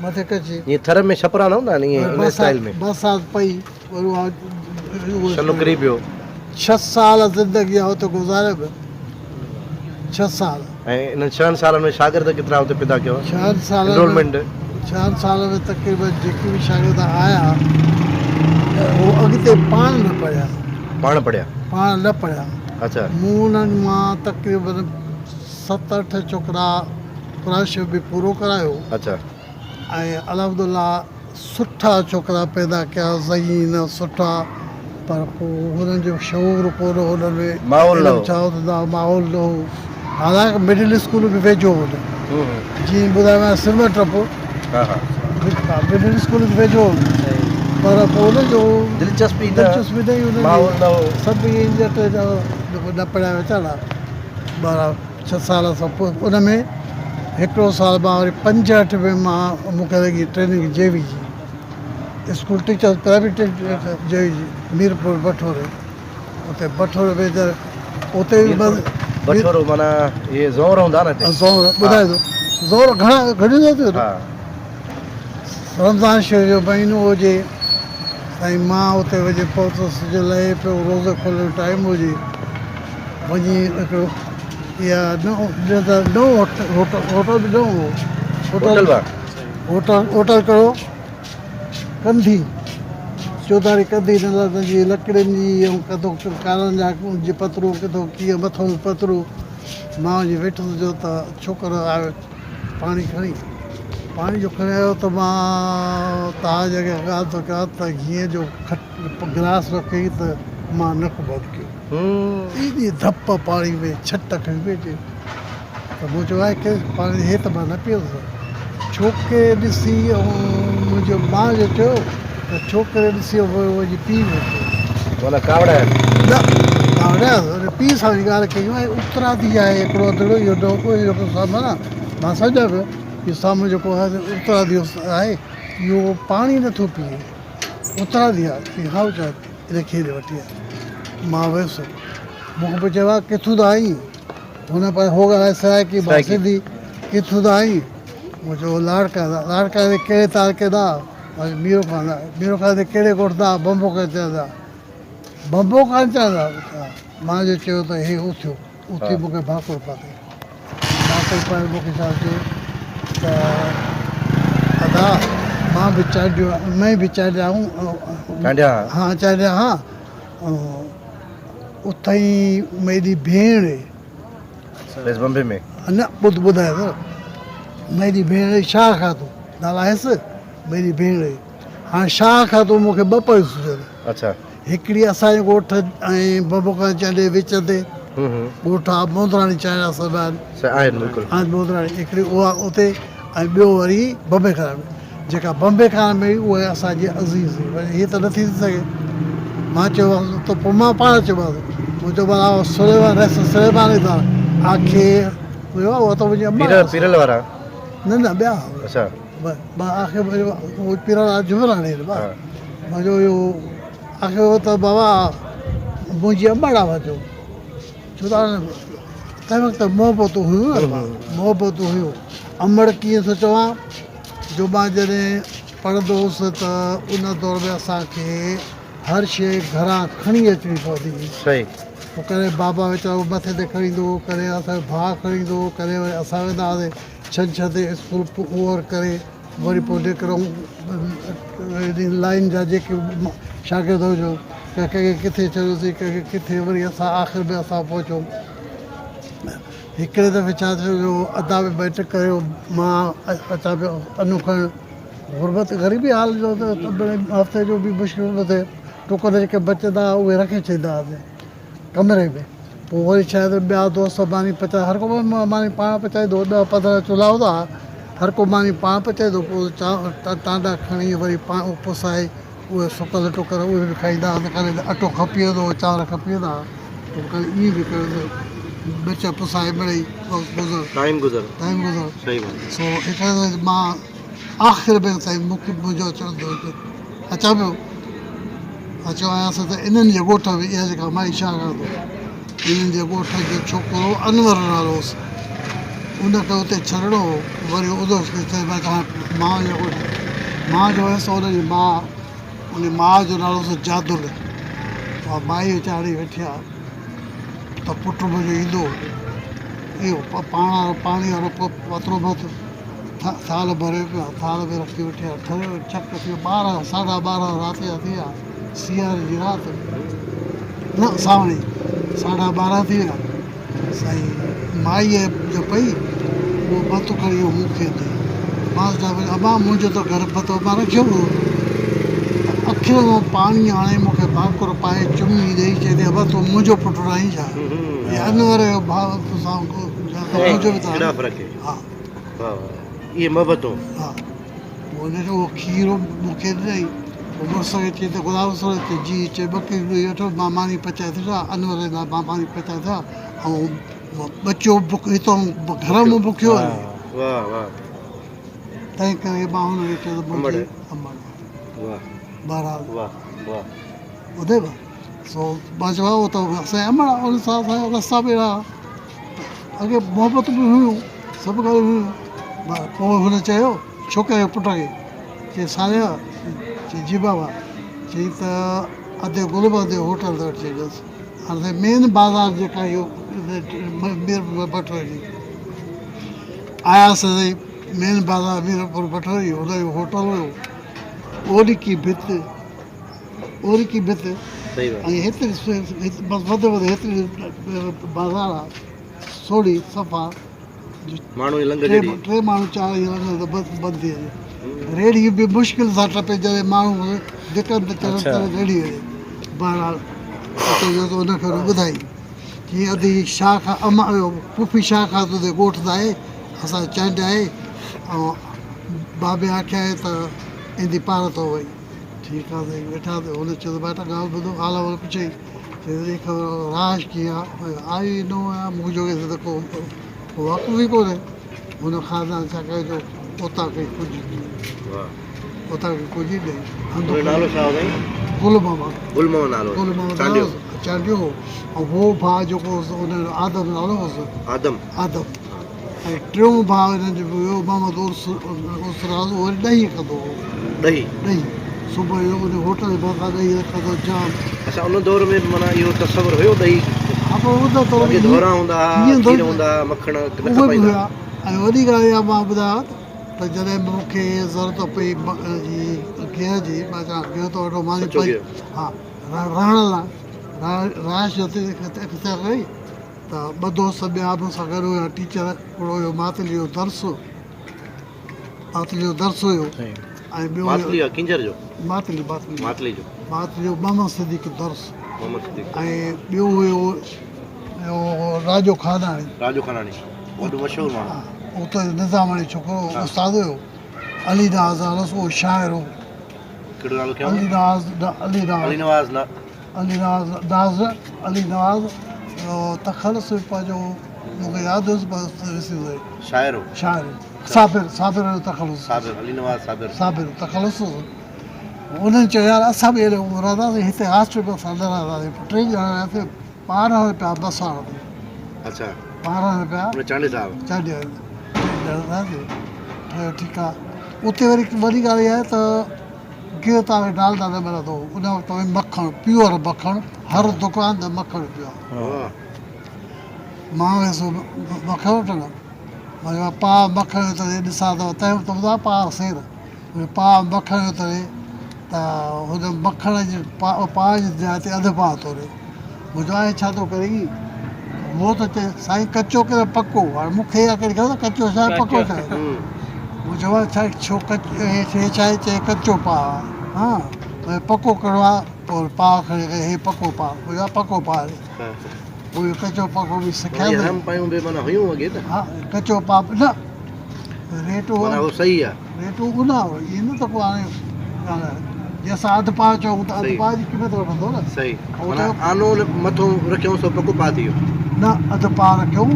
مٿي ڪچي. جيئن ٿر ۾ ڇپرا نه هوندا آهن ائين ان اسٽائيل ۾. برسات پئي وري اها شل اڪري پيو. ڇهه سال زندگي آ اتي گذاريم ڇهه سال. ۽ انهن ڇهن سالن ۾ شاگرد ڪيترا اتي پيدا ڪيو؟ ڇهن سالن ۾ انرولمينٽ. ڇهن سالن ۾ تقريبن جيڪي به شاگرد آيا اهي اڳتي پاڻ نه پڙهيا. پاڻ پڙهيا. پاڻ نه پڙهيا. اڇا. مون انهن مان تقريبن ست اٺ ڇوڪرا قرآن شريف به پورو ڪرايو. اڇا. ۽ الحمدلله سٺا ڇوڪرا پيدا ڪيا ذهين سٺا پر پوء هنن جو شعور ڪونه هو انهن ۾ ماحول نه علم هو. ڇا هوندو آهي ماحول نه هو حالانڪ مڊل اسڪول به ويجهو هو جيئن ٻڌايومانء سمر ٽپ ها ها. مڊل اسڪول به ويجهو هو پر پوء ان جو دلچسپي نه دلچسپي نه هئي انهن جي ماحول نه هو. سڀ ائين ڄٽ نه پڙهيا ويچارا ٻارهن ڇهه سال اسان پوء ان ۾ هڪڙو سال مان وري 65 ۾ مان مون کي لڳي ٽريننگ جي وي جي اسڪول ٽيچر پرائيويٽ جي وي جي ميرپور بٺوري اتي بٺوري ۾ ته اتي به بٺورو معنيٰ اهي زور هوندا نه هتي. زور ٻڌائي ٿو زور گهڻا گهڻيون ذاتيون ها. رمضان شريف جو مهينو هجي سائين مان اتي وڃي پهتس سج لهي پيو روزو کولڻ جو ٽائيم هجي وڃي هڪڙو اها نئون ته نئون هوٽل هوٽل به نئون هو هوٽل به هوٽل هوٽل ڪهڙو ڪنڌي چوڌاري ڪنڌي نظر جي لڪڙين جي ۽ ڪٿو ڪارن جا جي پترو ڪٿو ڪيئن مٿو پترو مان وڃي ويٺس جو ته ڇوڪرو آيو پاڻي کڻي پاڻي جو کڻي آيو ته مان توهان جي اڳيان ڳالهه ٿو ڪيان ته گيهه جو کٽ گلاس رکيائين ته مان نڪ بند ڪيو ايڏي ڌپ پاڻي ۾ ڇٽ کڻي پئي اچي ته مون چيو آهي ڪي پاڻي هي ته مان نه پيئندس ڇوڪري ڏسي ۽ منهنجي ماء جو چيو ته ڇوڪري ڏسي ۽ وڃي پيء ورتو. معنيٰ ڪاوڙايس؟ نه ڪاوڙايس ان پيء سان وڃي ڳالهه ڪئي ۽ اترادي آهي هڪڙو اڌڙو اهو ڊوڪو اهو جيڪو سامهون آهي مان سمجهان پيو اهو سامهون جيڪو آهي اترادي آهي اهو پاڻي نٿو پيئي اترادي آهي چيائين هائو چا ان کي هيڏي وٺي آ مان ويس مون کان پڇيو ڪٿون ٿو آئين؟ هن پر هو ڳالهائي سرائيڪي مان سنڌي ڪٿون ٿا آئين؟ مون چيو لاڙڪاڻي لاڙڪاڻي جي ڪهڙي تعلقي دا؟ ميرو خان دا. ميرو خان جي ڪهڙي ڳوٺ دا؟ بمبو ڪانچا دا. بمبو ڪانچا دا؟ مان جو چيو ته هي اٿيو اٿي مون کي ڀاڪر پاتي ڀاڪر پائي مون کي ڇا چيو ته ادا مان به چانڊيو مين به چانڊيا هون چانڊيا ها چانڊيا ها اٿئي ميڏي ڀيڻ. بس بمبي ۾. نه ٻڌ ٻڌاء ته ميڏي ڀيڻ شاهه خاتون نالا هيس ميڏي ڀيڻ هاڻي شاهه خاتون مون کي ٻه پيون سجهن. اڇا. هڪڙي اسان جي ڳوٺ ۽ ببو خان چانڊيي وچ تي ڳوٺ آ موندراڻي چانڊيا سڀ آهن. آهن بلڪل. آهن موندراڻي هڪڙي اها اتي ۽ ٻيو وري بمبي خانه ۾. جيڪا بمبي کان ملي اها اسان جي عزيز هئي پر هيء ته نه ٿي سگهي. مان چيومانس ته پوء مان پاڻ چيومانس، مون چيو ڀلا سليمان رئيس سليمان ئي ته آکي هيو اها ته منهنجي امان پيرل پيرل وارا؟ نه نه ٻيا. اڇا. مان آکي اهو پيرل وارا جمراڻي آهن ڀاء. مان چيو اهو آکي هو ته بابا منهنجي امڙ آ مان چيو ڇو ته تنهن وقت محبتون هيون نه محبتون هيون امڙ ڪيئن ٿو چوان جو مان جڏهن پڙهندو هوس ته ان دور ۾ اسان کي هر شيء گهران کڻي اچڻي پوندي هئي. صحيح. پوء ڪڏهن بابا ويچارو مٿي تي کڻي ايندو هو، ڪڏهن اسان جو ڀاء کڻي ايندو هو، ڪڏهن وري اسان ويندا هئاسين ڇنڇر تي اسڪول اوور ڪري وري پوء نڪرون لائين جا جيڪي شاگرد هجون ڪنهن کي ڪٿي ڇڏيوسين ڪنهن کي ڪٿي وري اسان آخر ۾ اسان پهچون. هڪڙي دفعي ڇا ٿيو جو ادا به بيٺڪ ڪيو مان اچان پيو انو کڻڻ غربت غريبي حال جو ته هفتي جو به مشڪل پيو ٿئي ٽوڪر جيڪي بچندا هئا اهي رکي ڇڏيندا هئاسين ڪمري ۾ پوء وري شايد ٻيا دوست ماني پچائي هر ڪو ماني پاڻ پچائيندو هو ڏهه پندرهن چولها هوندا هئا هر ڪو ماني پاڻ پچائيندو پوء ٽانڊا کڻي وري پاڻ پسائي اهي سڪل ٽوڪر اهي به کائيندا هئا ڪڏهن اٽو کپي ويندو هو چانور کپي ويندا هئا پوء ڪڏهن ائين به ڪيو ته مرچ پسائي مڙئي وقت گذر ٽائيم گذر ٽائيم گذر صحيح بات سو هڪڙي دفعي مان آخر ۾ سائين مون کي منهنجو اچڻ ٿيو ته اچان پيو اچو آياسين ته انهن جي ڳوٺ ۾ اها جيڪا مائي شاهه کان ٿو انهن جي ڳوٺ جو ڇوڪرو انور نالو هوس ان کي اتي ڇڏڻو هو وري ادو کي چئي مان چوان ماء جي ڳوٺ مان جو هيس ان جي ماء ان ماء جو نالو هوس جادل اها مائي ويچاري ويٺي آ ته پٽ منهنجو ايندو اهو پاڻ وارو پاڻي وارو پترو ڀت ٿالهه ڀريو پيو آ ٿالهه ۾ رکي ويٺي آ ٺريو چڪ ٿي ويو ٻارهن ساڍا ٻارهن رات جا ٿي ويا سياري جي رات نه سانوڻي ساڍا ٻارهن ٿي ويا سائين مائيء جو پئي اهو ڀت کڻي اهو مون کي ڏي مان چيو ابا منهنجو ته گهر ڀت مان رکيو هو ته اکين مان پاڻي آڻي مون کي ڀاڪر پائي چمي ڏئي چئي ٿي ابا تون منهنجو پٽ آهين ڇا هي انور جو ڀاء تو سان منهنجو به ته آهي ها واهه واهه اهي محبتون ها پوء هن اهو کير مون کي ڏنائين پوء مڙس کي چيائين ته غلام حسين چي جي چي ٻه ڪلو وٺو مان ماني پچائي ٿو ڏيان انور جي لاء مان ماني پچائي ٿو ڏيان ۽ ٻچو بک هتان گهر مان بکيو آهي. واهه واهه. تنهن ڪري مان هن کي چيو ته منهنجي امڙ. واهه. بهرحال. واهه واهه. ٻڌي ڀا. سو مان چيو اهو ته اسان جي امڙ آهي ان سان اسان جا رستا به اهڙا اڳي محبتون به هيون سڀ ڳالهيون هيون پوء هن چيو ڇوڪري جي پٽ کي چي ساريا چي جي بابا چي ته ادي گل محمد جي هوٽل تي وٺي ڇڏيس هاڻي سائين مين بازار جيڪا اهو ميرپور بٺوري جي آياسين سائين مين بازار ميرپور بٺوري هن جو هوٽل هيو اوڏڪي ڀت اورڪي ڀت ۽ هيتري بس وڌ وڌ هيتري بازار آ سوڙهي صفا ماڻهو جي لنگهه جهڙي ٽي ماڻهو چار ائين لنگهن ته بس بند ٿي وڃي ريڙهي به مشڪل سان ٽپي جڏهن ماڻهو ڊڪن ته چڙهن تڏهن ريڙهي وڃي بهرحال اتي ويو ته ان کي ٻڌائي چي ادي شاهه کان اما پڦي شاهه کان تنهنجي ڳوٺ ته آهي اسان چانڊ آهي ۽ بابي آکيا آهي ته ايندي پار ٿو وئي ٺيڪ آ سائين ويٺا ته هن چيو ته ڀائٽا ڳالهه ٻڌو حال احوال پڇيائين چيس ڏي خبر رهائش ڪيئن آ آء ئي نئون آهيان مون جو کي ته ڪو واقف ئي ڪونهي هن خاندان ڇا ڪيو جو اوطاق کي ڪجهه اوطاق کي ڪجهه ڏئي هنڌ نالو ڇا هو سائين؟ گل محمد گل محمد نالو گل محمد چانڊيو چانڊيو هو ۽ هو ڀاء جيڪو هوس ان جو آدم نالو هوس آدم آدم ۽ ٽيون ڀاء هنن جو به هيو محمد عرس عرس راز اهو وري ڏهي ڪندو هو. ڏهي؟ ڏهي صبح جو ان هوٽل جي ڀرسان ڏهي رکندو هو جام. اڇا ان دور ۾ به معنيٰ اهو تصور هيو ڏهي ها پر ان دور ۾ اڳي ڌورا هوندا ها کير هوندا ها مکڻ نه کپائيندا هئا ۽ وڏي ڳالهه اها مان ٻڌايان ته جڏهن مون کي ضرورت پئي جي گيهه جي مان چوان گيهه ته وٺو ماني ها رهڻ لاء رهائش اختيار ڪئي ته ٻه دوست ٻيا به مون سان گڏ هيا ٽيچر هڪڙو هيو ماتلي جو درس ماتلي جو درس هيو ۽ ٻيو ماتلي يا ڪينجهر جو ماتلي ماتلي ماتلي جو ماتلي جو محمد صديق درس محمد صديق ۽ ٻيو هيو ٻيو راڄو خاناڻي راڄو خاناڻي وڏو مشهور ماڻهو اتي نظاماڻي ڇوڪرو استاد هيو علي نواز نالو هوس اهو شاعر هو ڪهڙو نالو ڪيو علي نواز علي نواز علي نواز نه علي نواز ناز علي نواز تخلص به پنهنجو مون کي ياد هيس پر وسري ويو. شاعر هو. شاعر هو. صابر صابر جو تخلص. صابر علي نواز صابر. صابر تخلص هو. انهن چيو يار اسان به اهڙي رهنداسين هتي هاسٽل ۾ اسان نه رهنداسين پوء ٽي ڄڻا رهياسين 12 رپيا مسواڙ تي. اڇا. 12 رپيا. ان چانڊيي صاحب. چانڊيي ٽي ڄڻا رهياسين ٺهيو ٺيڪ آ اتي وري وڏي ڳالهه اها آهي ته گيهه توهان کي ڊالڊا نه ملندو هو ان وقت ۾ مکڻ پيور مکڻ هر دڪان تي مکڻ پيو آهي مان ويس مکڻ وٺڻ مان چيو پاء مکڻ جو تري ڏسان ته تنهن وقت هوندا پاء سير پاء مکڻ جو تري ته هن مکڻ جي پاء جي جاء تي اڌ پاء توريو مون چيو هي ڇا ٿو ڪرين هو ته چئي سائين ڪچو ڪي پڪو هاڻي مون کي اها ڪهڙي خبر ته ڪچو ڇا آهي پڪو ڇا آهي مون چيو ڇا ڇو ڪچو هي ڇا آهي چئي ڪچو پاء آهي ها پڪو ڪهڙو آهي پوء پاء کڻي ڪري هي پڪو پاء مون چيو پڪو پاء آهي پوء اهو ڪچو پڪو به سکيا اهم پايون به معنيٰ هيون اڳي ته ها ڪچو پاء نه ريٽ هو معنيٰ هو صحيح آهي ريٽ ان ائين نه ته ڪو هاڻي ڳالهه آهي جي اسان اڌ پاء چئون ته اڌ پاء جي قيمت وٺندو نه. صحيح معنيٰ آنو مٿو رکيائون سو پڪو پاء ٿي ويو. نه اڌ پاء رکيائون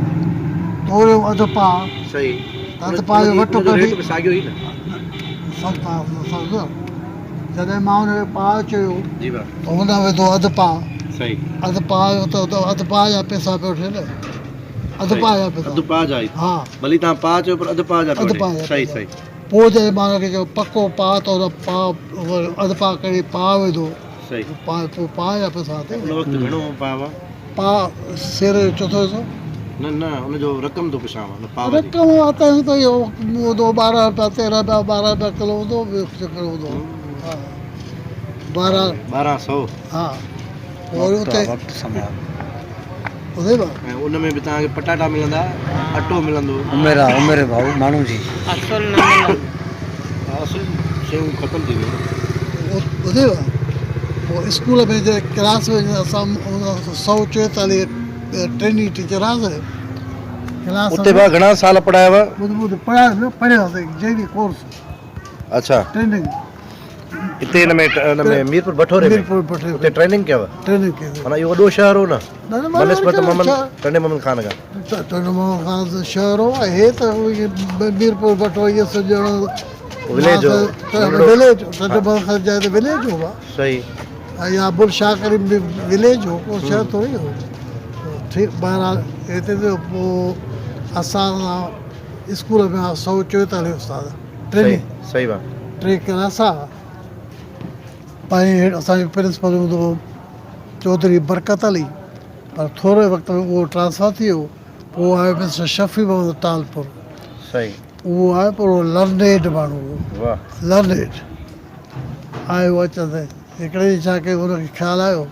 توريو اڌ پاء. صحيح ته اڌ پاء جو وٽ ڪڍي. ريٽ به ساڳيو ئي نه. ساڳيو جڏهن مان ان کي پاء چيو جي با ته هن وڌو اڌ پاء. صحيح اڌ پاء ته اڌ پاء جا پئسا پيو وٺي نه. اڌ پاء جا پئسا. اڌ پاء جا ئي. ها. ڀلي توهان پاء چئو پر اڌ پاء جا پيو اڌ پاء جا. صحيح صحيح. پوء جڏهن مان ان کي چيو پڪو پاء ته ان پاء اڌ پاء ڪري پاء وڌو. صحيح. پاء پوء پاء جا پئسا تي. ان وقت گهڻو هو پاء وا؟ پاء سير جو چوٿون حصو. نه نه ان جو رقم ٿو پڇانو نه پاء جي. رقم تنهن ته اهو هوندو هو 12 رپيا 13 رپيا 12 رپيا ڪلو هوندو هو ٻيو ڪهڙو هوندو هو. ها 12. 12 سو. ها. پوء اتي وقت سمي ٻڌئي ڀاء. ۽ ان ۾ به توهان کي پٽاٽا ملندا، اٽو ملندو. عمر آ عمر ڀائو ماڻهو جي. اصل نه ملندو. ها اصل شيون ختم ٿي ويون. ٻڌئي ڀاء. پوء اسڪول ۾ جڏهن ڪلاس ۾ اسان 144 ٽريننگ ٽيچر هئاسين ڪلاس اتي ڀاء گهڻا سال پڙهايو؟ ٻڌ ٻڌ پڙهايو نه پڙهياسين جي ڊي ڪورس. اڇا. ٽريننگ. اتي هن ۾ هن ۾ ميرپور بٺوري ۾ ميرپور بٺوري اتي ٽريننگ ڪيو ٽريننگ ڪئي معنيٰ اهو وڏو شهر هو نه بنسبت محمد ٽنڊي محمد خان کان ٽنڊو محمد خان ته شهر هو هي ته ميرپور بٺوري اهو سڄو وليج هو وليج ٽنڊو محمد خان جاء ته وليج هو صحيح يا بل شاهه ڪريم به وليج هو ڪو شهر ٿوري هو. ٺيڪ بهرحال هتي ٿيو پوء اسان اسڪول ۾ هئا 144 استاد ٽن صحيح بات ٽي ڪلاس ها پنهنجي اسان جو پرنسپل هوندو هو چوڌري برڪت علي پر ٿوري وقت ۾ اهو ٽرانسفر ٿي ويو پوء آيو مسٽر شفيع محمد ٽالپر صحيح اهو آيو پر اهو لرنيڊ ماڻهو هو واهه لرنيڊ آيو اچندي هڪڙي ڏينهن ڇا ڪيو هن کي خيال آيو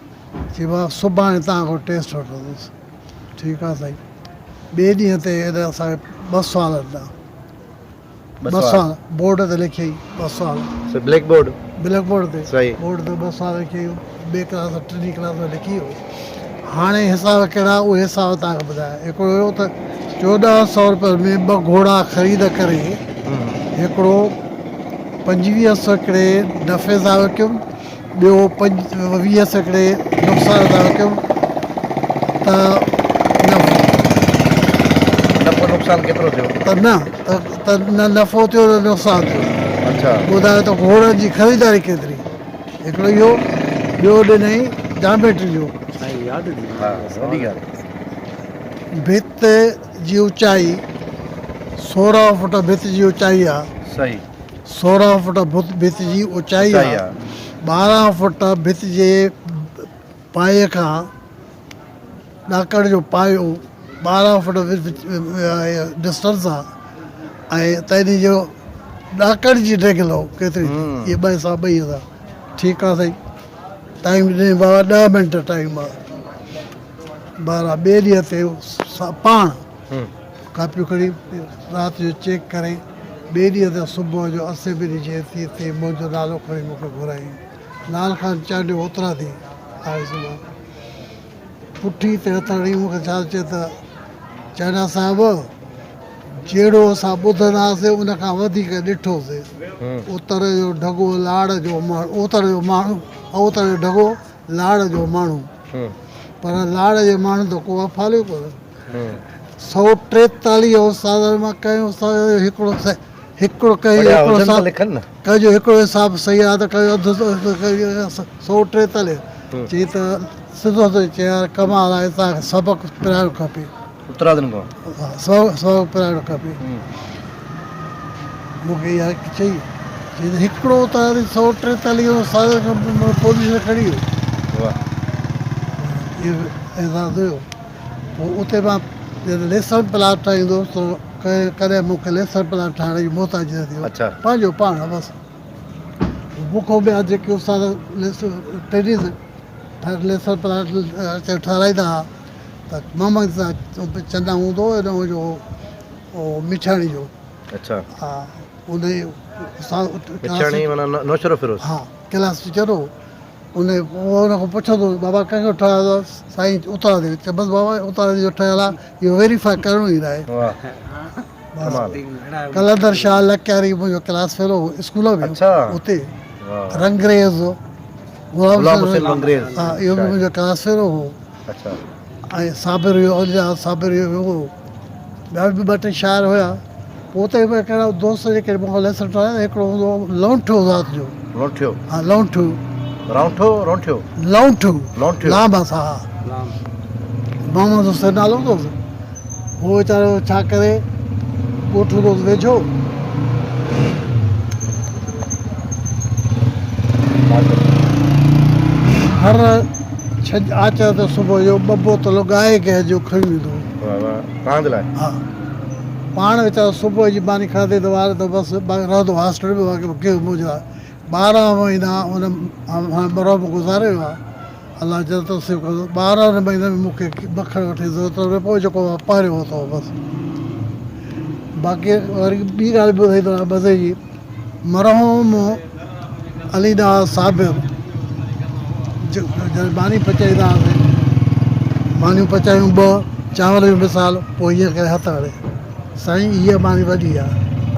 چي مان سڀاڻي توهان کان ٽيسٽ وٺندس ٺيڪ آ سائين ٻئي ڏينهن تي هن اسان کي ٻه سوال ڏنا ٻه سوال بورڊ تي لکيائين ٻه سوال سو بليڪ بورڊ بليڪ بورڊ تي صحيح بورڊ تي ٻه سوال لکيائين ٻئي ڪلاس ٽنهي ڪلاس ۾ لکي ويو هاڻي حساب ڪهڙا اهي حساب توهان کي ٻڌايان هڪڙو هيو ته 1400 روپين ۾ ٻه گهوڙا خريد ڪري هڪڙو 25 سيڪڙي نفعي سان وڪيم ٻيو 20 سيڪڙي نقصان سان وڪيم ته نفعو نقصان ڪيترو ٿيو؟ ته نه ته نه نفعو ٿيو نه نقصان ٿيو. اڇا. ٻڌايو ته گهوڙن جي خريداري ڪيتري؟ هڪڙو اهو ٻيو ڏنائين جاميٽري جو. سائين ياد ٿي ها وڏي ڳالهه. ڀت جي اوچائي 16 فوٽ ڀت جي اوچائي آ. صحيح. 16 فوٽ ڀت جي اوچائي آ. 12 فوٽ ڀت جي پايي کان ڏاڪڻ جو پايو 12 فوٽ ڊسٽنس آ ۽ تنهن جو ڏاڪڻ جي ڊيگهه لو ڪيتري ٿي اهي ٻه حساب ٻئي حساب ٺيڪ آ سائين ٽائيم ڏني بابا 10 منٽ ٽائيم آ بهرحال ٻئي ڏينهن تي پاڻ ڪاپيون کڻي رات جو چيڪ ڪري ٻئي ڏينهن تي صبح جو اسيمبلي جي ٿي تي منهنجو نالو کڻي مون کي گهرايائين. لال خان چانڊيو اترادي آيس مان پٺي تي هٿ هڻي مون کي ڇا چئي ته چانڊيا صاحب جهڙو اسان ٻڌندا هئاسين ان کان وڌيڪ ڏٺوسين. اتر جو ڍڳو لاڙ جو ماڻهو اتر جو ماڻهو اتر جو ڍڳو لاڙ جو ماڻهو پر لاڙ جي ماڻهن ته ڪو افعال ئي ڪونه. 143 استادن مان ڪنهن استاد جو هڪڙو هڪڙو ڪنهن جو هڪڙو حساب ڪنهن جو هڪڙو حساب صحيح آهي ته ڪنهن جو اڌ 143 چي ته سڌو سڌو چي يار ڪمال آهي توهان کي سبق پرائڻ کپي. اترادن کان ها سبق پرائڻ کپي. مون کي اها چئي چي ته هڪڙو اترادي 143 استادن کان پوزيشن کڻي ويو. واهه اهو اعزاز هيو. پوء اتي مان جڏهن ليسن پلان ٺاهيندو هوس ته ڪڏهن مون کي ليسن پلان ٺاهڻ جي محتاجي نه ٿي پنهنجو پاڻ بس مون کان ٻيا جيڪي استاد ٽريننگ ليسن پلان ٺهرائيندا هئا ته محمد چنا هوندو هو ان جو مٺياڻي جو اڇا ها ان مٺياڻي معنيٰ نوشهروفيروز ها ڪلاس ٽيچر هو ان پوء ان کان پڇندو هوس بابا ڪنهن جو ٺهيل آهي سائين اترادي جو چئبس بابا اترادي جو ٺهيل آهي اهو ويريفائي ڪرڻو ئي ناهي. قلندر شاهه لڪياري منهنجو ڪلاس فيلو هو اسڪول ۾ اتي رنگريز غلام حسين رنگريز ها اهو به منهنجو ڪلاس فيلو هو. ۽ صابر هيو اولياء صابر هيو هو ٻيا به ٻه ٽي شاعر هيا پوء اتي به ڪهڙا دوست جيڪي مون کان ليسن ٺاهيا هڪڙو هوندو هو لونٺو ذات جو لونٺيو ها لونٺو رونٺو رونٺيو لونٺو لونٺيو لام سان ها محمد حسين نالو هوندو هوس هو ويچارو ڇا ڪري ڳوٺ هوندو هوس ويجهو هر ڇڄ آچر تي صبح جو ٻه بوتل ڳائي گيهه جو کڻي ويندو هو. واهه واهه توهان جي لاء؟ ها پاڻ ويچارو صبح جي ماني کاڌي ته واري ته بس رهندو هاسٽل ۾ باقي گيهه منهنجي لاء 12 مهينا ان هاڻي مرحوم گذاري ويو آهي الله جنت نصيب ڪندس 12 مهينن ۾ مون کي مکڻ وٺي ضرورت نه پئي پوء جيڪو مان پهريون ورتو هو بس باقي وري ٻي ڳالهه به ٻڌائيندو رهان مزي جي مرحوم علي نواز صابر جڏهن ماني پچائيندا هئاسين مانيون پچايون ٻه چانور جو مثال پوء هيئن ڪري هٿ هڻي سائين هيء ماني وڏي آ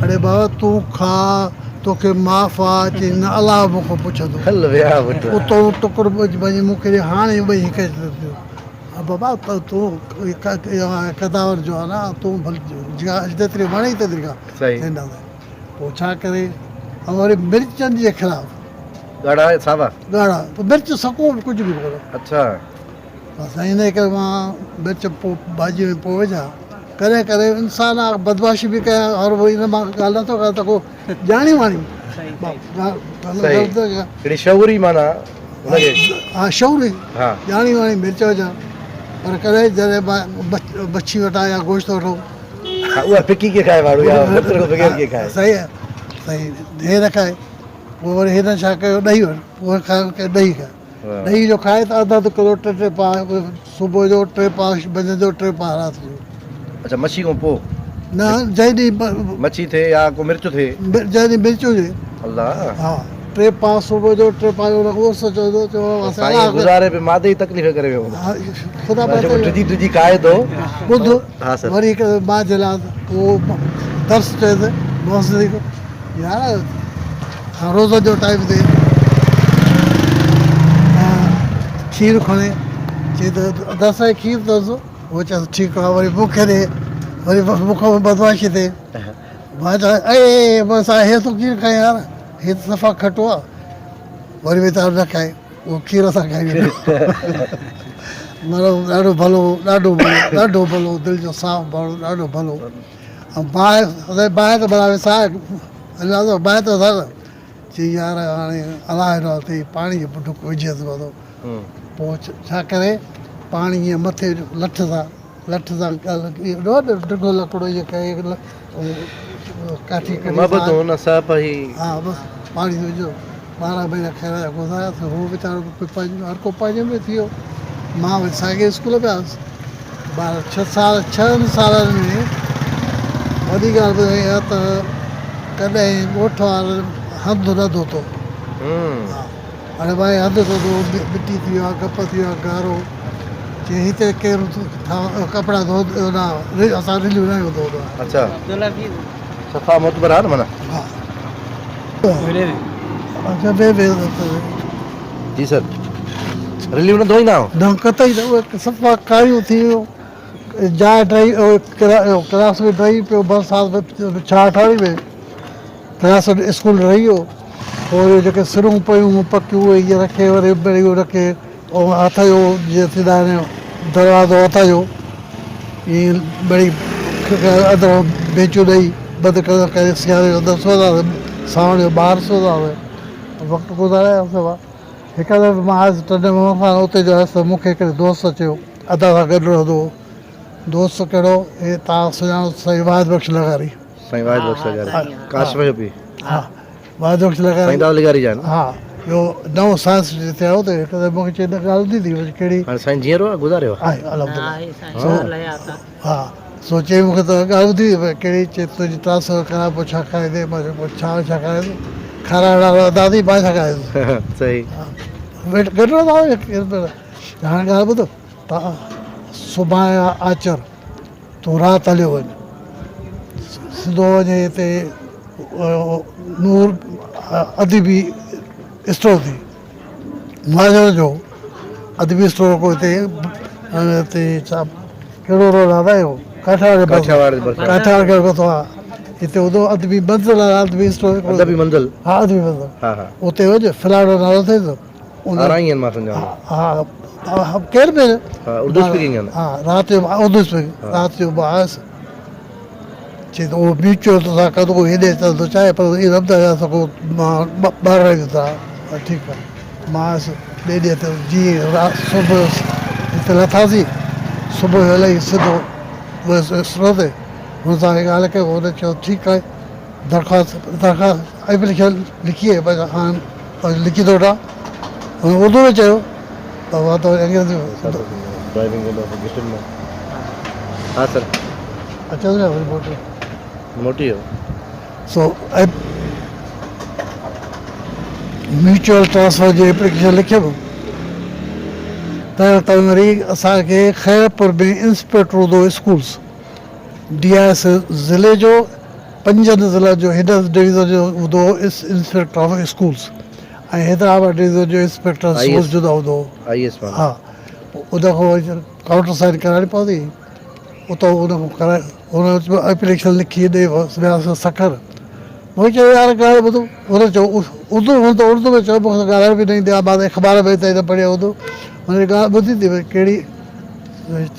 اڙي بابا تون کاء توکي معاف آ چي نه الله مون کان پڇندو هل ويا پٽ اتو ٽڪر وڃي مون کي ڏي هاڻي ٻئي هڪ ٿيو بابا تون قداور جو آ نه تون ڀل جيتري وڻئي تيتري کاء صحيح پوء ڇا ڪري ۽ وري مرچن جي خلاف. ڳاڙها يا ساوا؟ ڳاڙها، پوء مرچ سڪو به ڪجهه به ڪونه. اڇا. بس انهيء ڪري مان مرچ پوء ڀاڄيء ۾ پوء وجهان. ڪڏهن ڪڏهن انسان آ بدمعاشي به ڪيان هر وئي ان مان ڳالهه نٿو ڪريان ته ڪو ڄاڻي واڻي صحيح هڪڙي شعوري معنيٰ ان کي ها شعوري ها ڄاڻي واڻي مرچ وجهان پر ڪڏهن جڏهن مان مڇي وٺان يا گوشت وٺون ها اها ڦڪي ڪيئن کائي ماڻهو يا مرچ کان بغير ڪيئن کائي صحيح آهي صحيح هي نه کائي پوء وري هن ڇا ڪيو ڏهي وٺ پوء کائي ڏهي کائي ڏهي جو کائي ته اڌ اڌ ڪلو ٽي ٽي پاء صبح جو ٽي پاء منجهند جو ٽي پاء رات جو. اڇا مڇي کان پوء؟ نه جنهن ڏينهن مڇي ٿئي يا ڪو مرچ ٿئي. جنهن ڏينهن مرچ هجي. الله. ها ٽي پاء صبح جو ٽي پاء ان کان اوس چوندو چيو سائين گذاري به مادي جي تڪليف ڪري ويو هوندو. خدا جيڪو ڊڄي ڊڄي کائي ٿو. ٻڌ وري هڪ دفعي مان جي لاء اهو درس چيس محسن يار روزن جو ٽائيم تي کير کڻي چي ته ادا سائين کير اٿس هو چيس ٺيڪ آهي وري مون کي ڏي وري مون کان بدمعاشي ٿئي مان چوان اي بس هي ٿو کير کائي يار هي ته صفا کٽو آهي وري ويچارو نه کائي اهو کير اسان کائي ويندو مطلب ڏاڍو ڀلو ڏاڍو ڀلو ڏاڍو ڀلو دل جو صاف ماڻهو ڏاڍو ڀلو ۽ باهه باهه ته ڀلا وساء الله ته باهه ته وساء چي يار هاڻي الله جو نالو اٿئي پاڻي جو ڍڪ وجهيس ٿو پوء ڇا ڪري پاڻي ائين مٿي لٺ سان لٺ سان ايڏو ڊگهو لڪڙو ائين ڪري ڪاٺي ڪڍي محبت هن سهپ هي ها بس پاڻي وجهو 12 مهينا خير جا گذاريا هو ويچارو پنهنجو هر ڪو پنهنجي ۾ ٿي ويو مان وري ساڳي اسڪول ۾ آيس ٻار ڇهه سال ڇهن سالن ۾ وڏي ڳالهه ٻڌائي اها ته ڪڏهن ڳوٺ وارن هنڌ نه ڌوتو. هاڻي ڀائي هنڌ ڌوتو مٽي ٿي ويو آهي گپ ٿي ويو آهي گارو چي هتي ڪير ڪپڙا ڌو نه اسان رليون نه آهيون ڌوئندا. اڇا صفا معتبر آهي نه معنيٰ. ها اڇا بي بي جي سر رليون نه ڌوئيندا آهيو؟ نه قطعي نه اهي صفا ڪاريون ٿي ويون جاء ڊهي ڪلاس ۾ ڊهي پيو برسات ۾ ڇاهٺ واري ۾ ڪلاس ۾ اسڪول ڊهي ويو پوء وري جيڪي سرون پيون هيون پڪيون اهي ائين رکي وري وري ان کي هٿ جو جيئن ٿيندا آهن دروازو هٿ جو ائين ٻڙي اندران بينچون ڏئي بند ڪري سياري جو اندر سمهندا هئاسين سانوڻ جو ٻاهر سمهندا هئاسين وقت گذارياسين هڪ دفعي مان آيس ٽنڊي محمد خان اتي جو آيس ته مون کي هڪڙي دوست چيو ادا سان گڏ رهندو هو دوست ڪهڙو هي توهان سڃاڻو سائين واحد بخش لغاري. سائين واحد بخش لغاري ڪاشف جو پيء. ها واحد بخش لغاري. سائين داد لغاري جا آهن. ها اهو نئون سائنس جتي آيو ته هڪ دفعي مون کي چئي نه ڳالهه ٻڌي ٿي ڪهڙي. هاڻي سائين جيئرو آهي گذاريو آهي. آهي الحمدلله. ها سو چئي مون کي ته ڳالهه ٻڌي ڪهڙي چئي تنهنجي ٽرانسفر ڪرائي پوء ڇا کائيندين مان چيو پوء ڇا ڇا کائيندس کارائڻ وارو ادا اٿئي مان ڇا کائيندس صحيح گڏ رهندا هئاسين هاڻي ڳالهه ٻڌ ته سڀاڻي آ آچر تون رات هليو وڃ سڌو وڃي هتي نور ادبي اسٽور ٿي مهاجر جو ادبي اسٽور ڪو هتي هتي ڇا ڪهڙو روڊ آ اهو ڪاٺياواڙ ڪاٺياواڙ ڪاٺياواڙ ڪهڙو ڪٿو آ هتي هوندو ادبي منزل آ ادبي اسٽور ادبي منزل ها ادبي منزل ها ها اتي وڃ فلاڻو نالو اٿئي ته آرائين مان سمجهان ها ها ڪير به ها اردو اسپيڪنگ آهن ها رات جو اردو اسپيڪنگ رات جو مان آيس چي ته اهو ميوچوئل تو سان ڪندو هيڏي اچڻ ٿو چاهي پر اهو رب جا سگهو مان ٻاهر جو ٿا ٺيڪ آهي مان آيس ٻئي ڏينهن تي جيئن رات صبح هتي لٿاسين صبح جو الائي سڌو ويس اسٽور تي هن سان ڳالهه ڪئي هن چيو ٺيڪ آهي درخواست درخواست ايپليڪيشن لکي هاڻ لکي ٿو وٺان هن اردو ۾ چيو ته مان ته انگريزي ۾ ڊرائيونگ ڪندو گهٽن مان ها سر اچو نه وري موٽي موٽي ويو سو ميوچوئل ٽرانسفر جي ايپليڪيشن لکيم تنهن وقت وري اسان کي خيرپور ۾ انسپيڪٽر هوندو هو اسڪولس ڊي I S ضلعي جو پنجن ضلعن جو هن ڊويزن جو هوندو هو inspector of schools ۽ Hyderabad division جو انسپيڪٽر آف اسڪولس جدا هوندو هو. I S معنيٰ. ها ان کان وري ڪائونٽر سائن ڪرائڻي پوندي هئي اتان ان کان ڪرائي ان ايپليڪيشن لکي ڏئي وياسين سکر. مون چيو يار ڳالهه ٻڌو، هن چيو اردو، هن ته اردو ۾ چيو مون کي ته ڳالهائڻ به نه ايندي آهي، مان ته اخبار به ايتري نه پڙهي آهي اردو. هن جي ڳالهه ٻڌي ٿي ڀئي ڪهڙي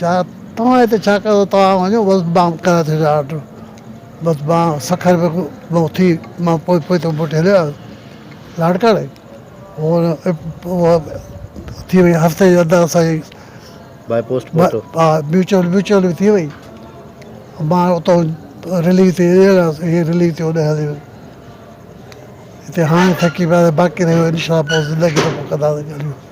ڇا توهان هتي ڇا ڪيو توهان وڃو بس مان ڪرائي ٿو ڇڏيان آرڊر. بس مان سکر ۾ مان اٿي مان پوء پوئتي موٽي هليو آيس لاڙڪاڻي. اها ٿي وئي هفتي جي اندر اسان جي باء پوسٽ پهتو. ها ميوچل ميوچل به ٿي وئي. مان اتان رليف ٿي هي رليف ٿي هوڏي هلي ويو. هتي هاڻي ٿڪي پيا باقي رهيو انشاء الله پوء زندگي ته پوء ڪنداسين ڳالهيون.